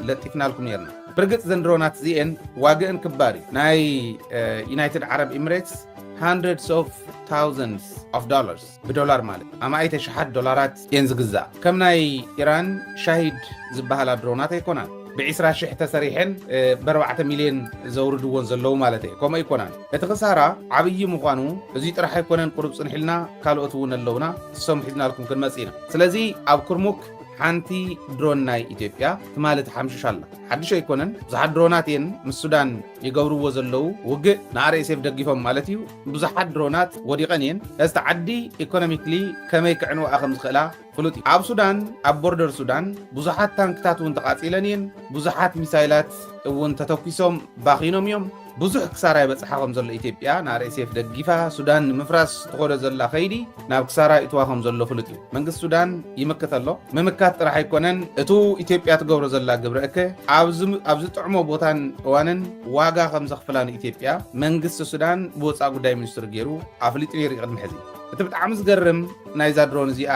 ለጢፍናልኩም ነርና። ብርግፅ ዘን ድሮናት እዚኤን ዋግእን ክባር እዩ። ናይ ዩናይትድ ዓረብ ኤምሬትስ hundreds of thousands of dollars ብዶላር ማለት ኣማኢተ ሽሓት ዶላራት እየን ዝግዛእ። ከም ናይ ኢራን ሻሂድ ዝበሃላ ድሮናት ኣይኮናን። ብዒስራ ሽሕ ተሰሪሐን ብ4 ሚልዮን ዘውርድዎን ዘለዉ ማለት እየ። ከምኡ ኣይኮናን። እቲ ክሳራ ዓብዪ ምዃኑ እዚ ጥራሕ ኣይኮነን። ቁሩብ ፅንሒልና ካልኦት እውን ኣለውና እሶም ሒዝናልኩም ክንመፅ ኢና። ስለዚ ኣብ ኩርሙክ ሓንቲ ድሮን ናይ ኢትዮጵያ ትማሊ ተሓምሽሻ ኣላ። ሓድሽ ኣይኮነን። ብዙሓት ድሮናት እየን ምስ ሱዳን ይገብርዎ ዘለዉ ውግእ ንኣርኤስኤፍ ደጊፎም ማለት እዩ። ብዙሓት ድሮናት ወዲቐን እየን። እስቲ ዓዲ ኢኮኖሚክሊ ከመይ ክዕንወኣ ከም ዝኽእላ ፍሉጥ እዩ። ኣብ ሱዳን ኣብ ቦርደር ሱዳን ብዙሓት ታንክታት እውን ተቓፂለን እየን። ብዙሓት ሚሳይላት እውን ተተኪሶም ባኺኖም እዮም። ብዙሕ ክሳራ ይበፅሓ ከም ዘሎ ኢትዮጵያ ንኣርኤስኤፍ ደጊፋ ሱዳን ንምፍራስ ትኸዶ ዘላ ከይዲ ናብ ክሳራ ይእትዋ ከም ዘሎ ፍሉጥ እዩ። መንግስቲ ሱዳን ይምክት ኣሎ። ምምካት ጥራሕ ኣይኮነን። እቱ ኢትዮጵያ ትገብሮ ዘላ ግብረ እከ ኣብ ዝጥዕሞ ቦታን እዋንን ዋጋ ከም ዘኽፍላ ንኢትዮጵያ መንግስቲ ሱዳን ብወፃኢ ጉዳይ ሚኒስትሩ ገይሩ ኣፍሊጡ ነይሩ እዩ ቅድሚ ሕዚ። እቲ ብጣዕሚ ዝገርም ናይዛ ድሮን እዚኣ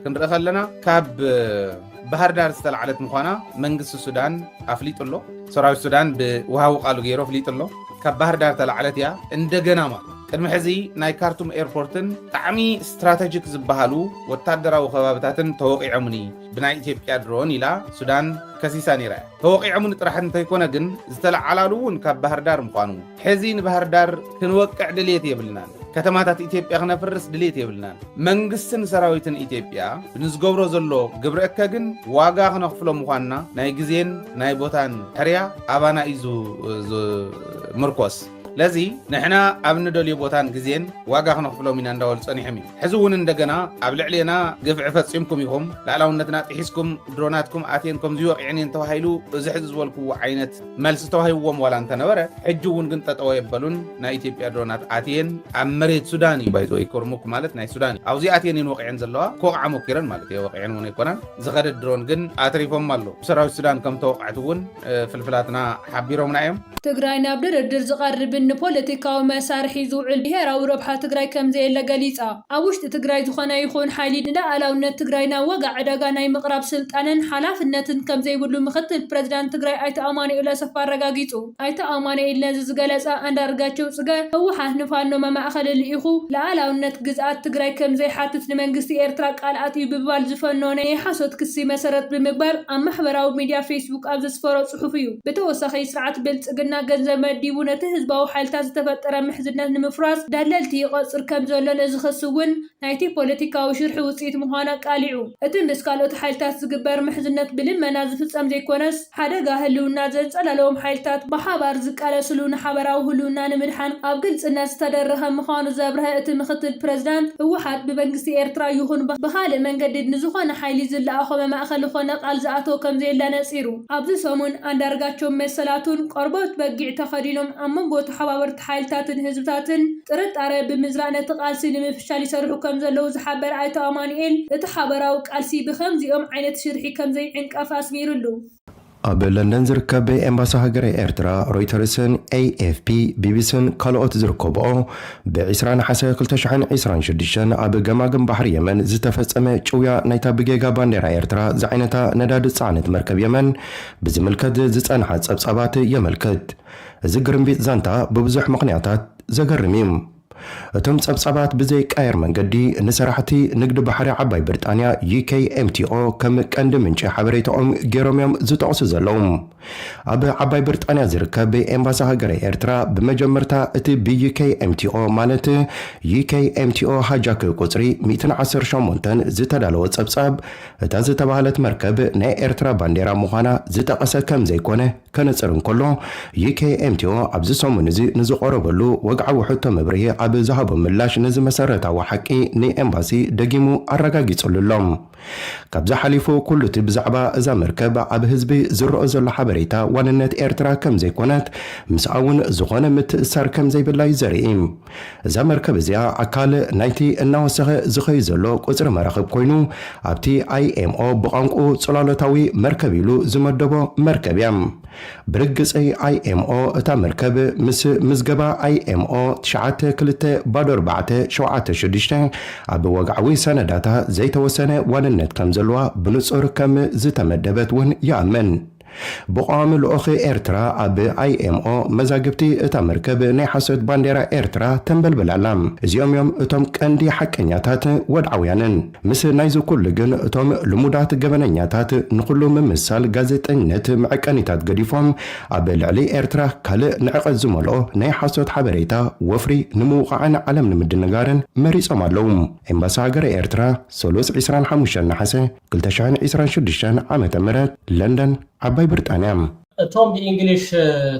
ክንርኢ ከለና ካብ ባህር ዳር ዝተላዕለት ምዃና መንግስቲ ሱዳን ኣፍሊጡ ኣሎ። ሰራዊት ሱዳን ብውሃዊ ቃሉ ገይሩ ኣፍሊጡ ኣሎ። ካብ ባህር ዳር ተላዕለት እያ እንደገና ማለት ቅድሚ ሕዚ ናይ ካርቱም ኤርፖርትን ብጣዕሚ ስትራተጂክ ዝበሃሉ ወታደራዊ ከባብታትን ተወቂዖምኒ ብናይ ኢትዮጵያ ድሮን ኢላ ሱዳን ከሲሳ ነይራ እያ። ተወቂዖምኒ ጥራሕ እንተይኮነ ግን ዝተለዓላሉ እውን ካብ ባህር ዳር ምዃኑ ሕዚ ንባህር ዳር ክንወቅዕ ድልየት የብልናን። ከተማታት ኢትዮጵያ ክነፍርስ ድልየት የብልናን። መንግስትን ሰራዊትን ኢትዮጵያ ንዝገብሮ ዘሎ ግብረ እከ ግን ዋጋ ክነኽፍሎ ምዃንና ናይ ግዜን ናይ ቦታን ሕርያ ኣባና እዩ ዝምርኮስ። ስለዚ ንሕና ኣብ ንደልዮ ቦታን ግዜን ዋጋ ክነኽፍሎም ኢና እንዳበሉ ጸኒሖም እዮም። ሕዚ እውን እንደገና ኣብ ልዕሌና ግፍዒ ፈጺምኩም ኢኹም፣ ላዕላውነትና ጥሒስኩም ድሮናትኩም ኣትየን ከምዚ ወቂዐን እየን ተባሂሉ እዚ ሕዚ ዝበልክዎ ዓይነት መልሲ ተዋሂብዎም ዋላ እንተነበረ፣ ሕጂ እውን ግን ጠጠው የበሉን። ናይ ኢትዮጵያ ድሮናት ኣትየን ኣብ መሬት ሱዳን እዩ ባይዘወይ፣ ኮርሙክ ማለት ናይ ሱዳን እዩ። ኣብዚ ኣትየን እየን ወቂዐን ዘለዋ፣ ኮቕዓ ሞኪረን ማለት እየ፣ ወቂዐን እውን ኣይኮናን። ዝኸደድ ድሮን ግን ኣትሪፎም ኣሎ። ሰራዊት ሱዳን ከም ተወቕዐት እውን ፍልፍላትና ሓቢሮምና እዮም። ትግራይ ናብ ድርድር ዝቐርብን ንፖለቲካዊ መሳርሒ ዝውዕል ብሄራዊ ረብሓ ትግራይ ከምዘየለ ገሊፃ። ኣብ ውሽጢ ትግራይ ዝኾነ ይኹን ሓይሊ ንልኣላውነት ትግራይ ናብ ዋጋ ዕዳጋ ናይ ምቕራብ ስልጣንን ሓላፍነትን ከምዘይብሉ ምክትል ፕሬዚዳንት ትግራይ ኣይተ ኣማኑኤል ኣሰፋ ኣረጋጊፁ። ኣይተ ኣማኑኤል ነዚ ዝገለፀ ኣንዳርጋቸው ፅገ ህወሓት ንፋኖ መማእኸሊ ልኢኹ ልኣላውነት ግዝኣት ትግራይ ከምዘይሓትት ንመንግስቲ ኤርትራ ቃል ኣትዩ ብምባል ዝፈኖ ናይ ሓሶት ክሲ መሰረት ብምግባር ኣብ ማሕበራዊ ሚድያ ፌስቡክ ኣብ ዘስፈሮ ፅሑፍ እዩ። ብተወሳኺ ስርዓት ብልፅግና ገንዘብ መዲቡ ነቲ ህዝባዊ ሓይልታት ዝተፈጠረ ምሕዝነት ንምፍራስ ደለልቲ ይቐፅር ከም ዘሎን እዚ ክሲ እውን ናይቲ ፖለቲካዊ ሽርሒ ውፅኢት ምዃኑ ኣቃሊዑ። እቲ ምስ ካልኦት ሓይልታት ዝግበር ምሕዝነት ብልመና ዝፍፀም ዘይኮነስ ሓደጋ ህልውና ዘንፀላለዎም ሓይልታት ብሓባር ዝቃለስሉ ንሓበራዊ ህልውና ንምድሓን ኣብ ግልፅነት ዝተደረኸ ምዃኑ ዘብርሀ እቲ ምክትል ፕሬዚዳንት ህወሓት ብመንግስቲ ኤርትራ ይኹን ብኻልእ መንገዲ ንዝኾነ ሓይሊ ዝለኣኾ መማእኸሊ ኮነ ቃል ዝኣተወ ከምዘየለ ነፂሩ። ኣብዚ ሰሙን ኣንዳርጋቸው መሰላቱን ቆርበት በጊዕ ተኸዲኖም ኣብ መንጎ ተሓባበርቲ ሓይልታትን ህዝብታትን ጥርጣረ ብምዝራእ ነቲ ቃልሲ ንምፍሻል ይሰርሑ ከም ዘለዉ ዝሓበረ ኣይተ ኣማኑኤል እቲ ሓበራዊ ቃልሲ ብከምዚኦም ዓይነት ሽርሒ ከም ዘይዕንቀፍ ኣስሚሩሉ። ኣብ ለንደን ዝርከብ ኤምባሲ ሃገረ ኤርትራ፣ ሮይተርስን ኤኤፍፒ፣ ቢቢስን ካልኦት ዝርከብኦ ብ ዒስራ ነሓሰ ክልተ ሽሕን ዒስራን ሽዱሽተን ኣብ ገማግም ባሕሪ የመን ዝተፈጸመ ጭውያ ናይታ ብጌጋ ባንዴራ ኤርትራ ዝዓይነታ ነዳዲ ዝጸዓነት መርከብ የመን ብዝምልከት ዝጸንሓ ጸብጻባት የመልክት። እዚ ግርምቢጥ ዛንታ ብብዙሕ ምኽንያታት ዘገርም እዩ። እቶም ጸብጻባት ብዘይቃየር መንገዲ ንሰራሕቲ ንግዲ ባሕሪ ዓባይ ብሪጣንያ ዩኬ ኤምቲኦ ከም ቀንዲ ምንጪ ሓበሬታኦም ገይሮም እዮም ዝጠቕሱ ዘለዉ። ኣብ ዓባይ ብሪጣንያ ዝርከብ ኤምባሲ ሃገረ ኤርትራ ብመጀመርታ እቲ ብዩኬ ኤምቲኦ ማለት ዩኬ ኤምቲኦ ሃጃክ ቁጽሪ ሚእትን ዓሰርተ ሸሞንተን ዝተዳለወ ጸብጻብ እታ ዝተባህለት መርከብ ናይ ኤርትራ ባንዴራ ምዃና ዝጠቐሰ ከም ዘይኮነ ከነጽር እንከሎ፣ ዩኬ ኤምቲኦ ኣብዚ ሰሙን እዚ ንዝቐረበሉ ወግዓዊ ሕቶ መብርሂ ኣብ ዝሃቦ ምላሽ ነዚ መሰረታዊ ሓቂ ንኤምባሲ ደጊሙ ኣረጋጊጹሉ ኣሎ። ካብዚ ሓሊፉ ኩሉ እቲ ብዛዕባ እዛ መርከብ ኣብ ህዝቢ ዝረኦ ዘሎ ሓበሬታ ዋንነት ኤርትራ ከም ዘይኮነት ምስኣ እውን ዝኾነ ምትእሳር ከም ዘይብላ እዩ ዘርኢ። እዛ መርከብ እዚኣ ኣካል ናይቲ እናወሰኸ ዝኸይ ዘሎ ቁጽሪ መራኽብ ኮይኑ ኣብቲ ኣይኤምኦ ብቋንቁ ጽላሎታዊ መርከብ ኢሉ ዝመደቦ መርከብ እያ። ብርግጸይ ኣይኤምኦ እታ መርከብ ምስ ምዝገባ ኣይኤምኦ ትሽዓተ ክልተ ባዶ ኣርባዕተ ሸውዓተ ሽዱሽተ ኣብ ወግዓዊ ሰነዳታ ዘይተወሰነ ዋንነት ከም ዘለዋ ብንጹር ከም ዝተመደበት እውን ይኣምን። ብቋሚ ልኡኽ ኤርትራ ኣብ ኣይኤምኦ መዛግብቲ እታ መርከብ ናይ ሓሶት ባንዴራ ኤርትራ ተንበልብል ኣላ። እዚኦም እዮም እቶም ቀንዲ ሓቀኛታት ወድዓውያንን። ምስ ናይዚ ኩሉ ግን እቶም ልሙዳት ገበነኛታት ንኹሉ ምምሳል ጋዜጠኝነት መዐቀኒታት ገዲፎም ኣብ ልዕሊ ኤርትራ ካልእ ንዕቀት ዝመልኦ ናይ ሓሶት ሓበሬታ ወፍሪ ንምውቓዕን ዓለም ንምድንጋርን መሪጾም ኣለዉ። ኤምባሲ ሃገረ ኤርትራ ሰሉስ ዕስራን ሓሙሽተን ነሓሰ ክልተ ሽሕን ዕስራን ሽዱሽተን ዓመተ ምህረት ለንደን ዓባይ ብሪጣንያ። እቶም ብእንግሊሽ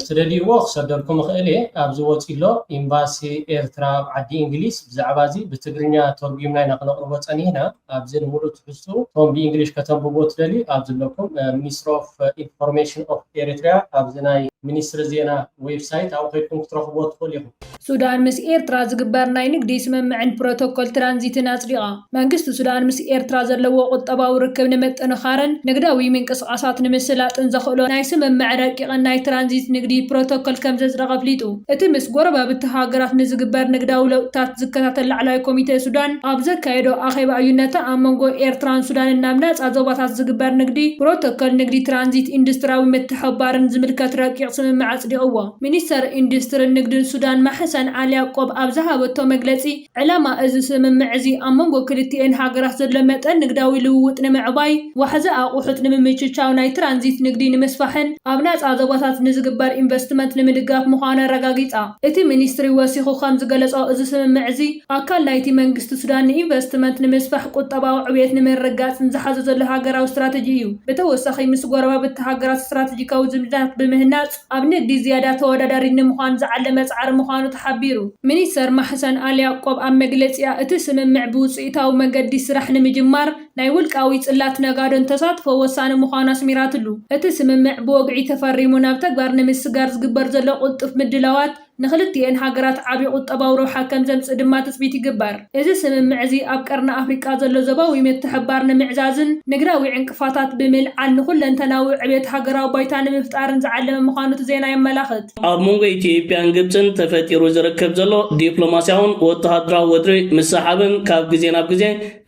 ትደልይዎ ክሰደልኩም እኽእል እየ። ኣብዚ ወፂ ኣሎ። ኤምባሲ ኤርትራ ኣብ ዓዲ እንግሊዝ ብዛዕባ እዚ ብትግርኛ ተርጒምና ኢና ክነቕርቦ ፀኒሕና። ኣብዚ ንሙሉእ ትሕዝትኡ እቶም ብእንግሊሽ ከተንብብዎ ትደልዩ ኣብዚ ኣለኩም። ሚኒስትሪ ኦፍ ኢንፎርሜሽን ኦፍ ኤሪትሪያ ኣብዚ ናይ ሚኒስትሪ ዜና ዌብሳይት ኣብኡ ከይድኩም ክትረኽብዎ ትኽእሉ ኢኹም። ሱዳን ምስ ኤርትራ ዝግበር ናይ ንግዲ ስምምዕን ፕሮቶኮል ትራንዚትን ኣጽዲቓ። መንግስቲ ሱዳን ምስ ኤርትራ ዘለዎ ቁጠባዊ ርክብ ንምጥንኻርን ንግዳዊ ምንቅስቓሳት ንምስላጥን ዘኽእሎ ናይ ስምምዕ ረቂቕን ናይ ትራንዚት ንግዲ ፕሮቶኮል ከም ዘጽደቐ ኣፍሊጡ። እቲ ምስ ጎረባብቲ ሃገራት ንዝግበር ንግዳዊ ለውጥታት ዝከታተል ላዕለዋይ ኮሚተ ሱዳን ኣብ ዘካየዶ ኣኼባ እዩ ነቲ ኣብ መንጎ ኤርትራን ሱዳንን ናብ ናጻ ዞባታት ዝግበር ንግዲ ፕሮቶኮል ንግዲ ትራንዚት ኢንዱስትሪያዊ ምትሕብባርን ዝምልከት ረቂቕ ስምምዕ ኣጽዲቕዎ። ሚኒስተር ኢንዱስትርን ንግድን ሱዳን ማሕመድ ሰንዓል ያዕቆብ ኣብ ዝሃበቶ መግለጺ፣ ዕላማ እዚ ስምምዕ እዚ ኣብ መንጎ ክልቲኤን ሃገራት ዘሎ መጠን ንግዳዊ ልውውጥ ንምዕባይ፣ ዋሕዚ ኣቑሑት ንምምችቻው፣ ናይ ትራንዚት ንግዲ ንምስፋሕን ኣብ ናጻ ዞባታት ንዝግበር ኢንቨስትመንት ንምድጋፍ ምዃኑ ኣረጋጊጻ። እቲ ሚኒስትሪ ወሲኹ ከም ዝገለጾ፣ እዚ ስምምዕ እዚ ኣካል ናይቲ መንግስቲ ሱዳን ንኢንቨስትመንት ንምስፋሕ ቁጠባዊ ዕብየት ንምርግጋጽን ዝሓዞ ዘሎ ሃገራዊ ስትራተጂ እዩ። ብተወሳኺ ምስ ጎረባብቲ ሃገራት ስትራተጂካዊ ዝምድናታት ብምህናጽ ኣብ ንግዲ ዝያዳ ተወዳዳሪ ንምዃን ዝዓለመ ጻዕሪ ምዃኑ ተሓቢሩ። ሚኒስተር ማሕሰን ኣል ያዕቆብ ኣብ መግለጺኣ፣ እቲ ስምምዕ ብውጽኢታዊ መገዲ ስራሕ ንምጅማር ናይ ውልቃዊ ጽላት ነጋዶን ተሳትፎ ወሳኒ ምዃኑ ኣስሚራትሉ። እቲ ስምምዕ ብወግዒ ተፈሪሙ ናብ ተግባር ንምስጋር ዝግበር ዘሎ ቅልጡፍ ምድላዋት ንኽልቲኤን ሃገራት ዓቢ ቁጠባዊ ረብሓ ከም ዘምጽእ ድማ ትጽቢት ይግበር። እዚ ስምምዕ እዚ ኣብ ቀርኒ ኣፍሪቃ ዘሎ ዞባዊ ምትሕብባር ንምዕዛዝን ንግዳዊ ዕንቅፋታት ብምልዓል ንኹለንተናዊ ዕብየት ሃገራዊ ባይታ ንምፍጣርን ዝዓለመ ምዃኑ እቲ ዜና የመላኽት። ኣብ መንጎ ኢትዮጵያን ግብጽን ተፈጢሩ ዝርከብ ዘሎ ዲፕሎማስያውን ወተሃደራዊ ወጥሪ ምስሓብን ካብ ግዜ ናብ ግዜ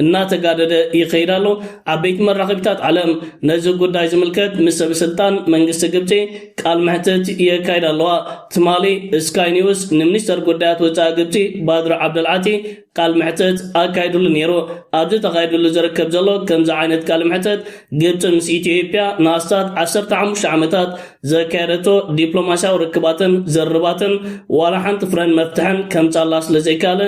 እናተጋደደ ይኸይድ ኣሎ። ዓበይቲ መራኸቢታት ዓለም ነዚ ጉዳይ ዝምልከት ምስ ሰብ ስልጣን መንግስቲ ግብጺ ቃል መሕትት የካይዳ ኣለዋ። ትማሊ ስካይ ኒውስ ንሚኒስተር ጉዳያት ወጻኢ ግብጺ ባድር ዓብደልዓቲ ቃል መሕትት ኣካይድሉ ነይሩ። ኣብዚ ተኻይድሉ ዝርከብ ዘሎ ከምዚ ዓይነት ቃል መሕትት፣ ግብጺ ምስ ኢትዮጵያ ንኣስታት ዓሰርተ ሓሙሽተ ዓመታት ዘካየደቶ ዲፕሎማስያዊ ርክባትን ዘርባትን ዋላ ሓንቲ ፍረን መፍትሕን ከምጻላ ስለ ዘይካለ፣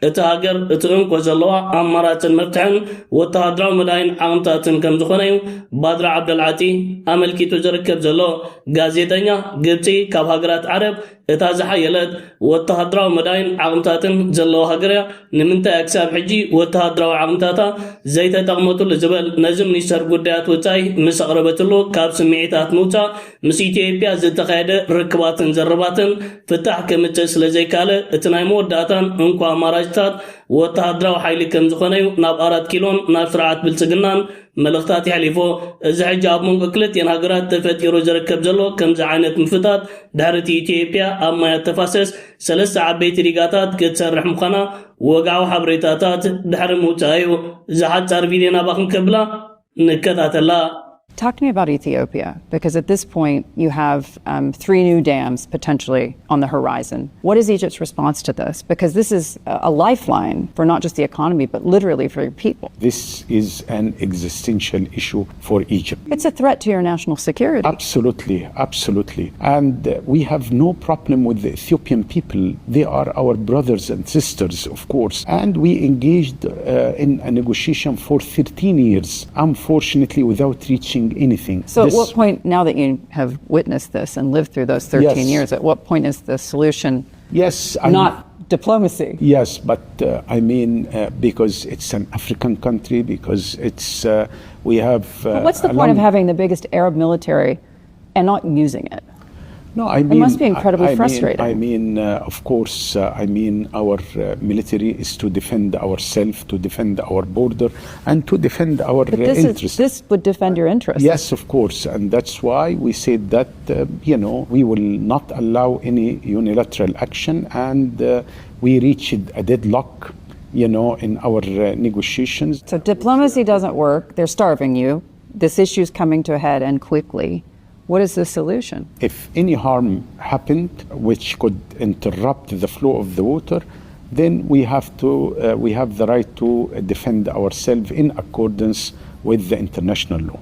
እቲ ሃገር እቲ እንኮ ዘለዋ ኣማራጽን መፍትሕን ወተሃደራዊ መዳይን ዓቕምታትን ከም ዝኾነ እዩ ባድር ዓብደልዓቲ ኣመልኪቱ ዝርከብ ዘሎ። ጋዜጠኛ፣ ግብጺ ካብ ሃገራት ዓረብ እታ ዝሓየለት ወተሃደራዊ መዳይን ዓቕምታትን ዘለዋ ሃገር እያ። ንምንታይ እያ ክሳብ ሕጂ ወተሃደራዊ ዓቕምታታ ዘይተጠቕመትሉ? ዝብል ነዚ ሚኒስተር ጉዳያት ወጻኢ ምስ ኣቕረበትሉ፣ ካብ ስምዒታት ምውጻእ ምስ ኢትዮጵያ ዝተኻየደ ርክባትን ዘረባትን ፍታሕ ከምጽእ ስለ ዘይካለ፣ እቲ ናይ መወዳእታን እንኮ ኣማራጭታት ወተሃደራዊ ሓይሊ ከም ዝኾነ እዩ ናብ ኣራት ኪሎን ናብ ስርዓት ብልጽግናን መልእኽታት የሕሊፉ። እዚ ሕጂ ኣብ መንጎ ክልቲኤን ሃገራት ተፈጢሩ ዝርከብ ዘሎ ከምዚ ዓይነት ምፍታት፣ ድሕሪ እቲ ኢትዮጵያ ኣብ ማያት ተፋሰስ ሰለስተ ዓበይቲ ሪጋታት ክትሰርሕ ምዃና ወግዓዊ ሓበሬታታት ድሕሪ ምውጻእ እዩ። ዝሓጻር ቪድዮ ናባኹም ከብላ ንከታተላ። Talk to me about Ethiopia, because at this point you have um, three new dams potentially on the horizon. What is Egypt's response to this? Because this is a lifeline for not just the economy, but literally for your people. This is an existential issue for Egypt. It's a threat to your national security. Absolutely, absolutely. And uh, we have no problem with the Ethiopian people. They are our brothers and sisters, of course. And we engaged uh, in a negotiation for thirteen years, unfortunately, without reaching anything. So, this... at what point, now that you have witnessed this and lived through those thirteen yes. years, at what point is the solution yes, I'm... not diplomacy? Yes, but uh, I mean, uh, because it's an African country, because it's, uh, we have... Uh, what's the point long... of having the biggest Arab military and not using it? No, I mean, it must be incredibly I, I frustrating. Mean, I mean, uh, of course, uh, I mean, our uh, military is to defend ourselves, to defend our border, and to defend our but this interests. Is, this would defend your interests. Yes, of course, and that's why we said that, uh, you know, we will not allow any unilateral action, and uh, we reached a deadlock, you know, in our uh, negotiations. So diplomacy doesn't work. They're starving you. This issue is coming to a head and quickly. What is the solution? If any harm happened which could interrupt the flow of the water, then we have to uh, we have the right to defend ourselves in accordance with the international law.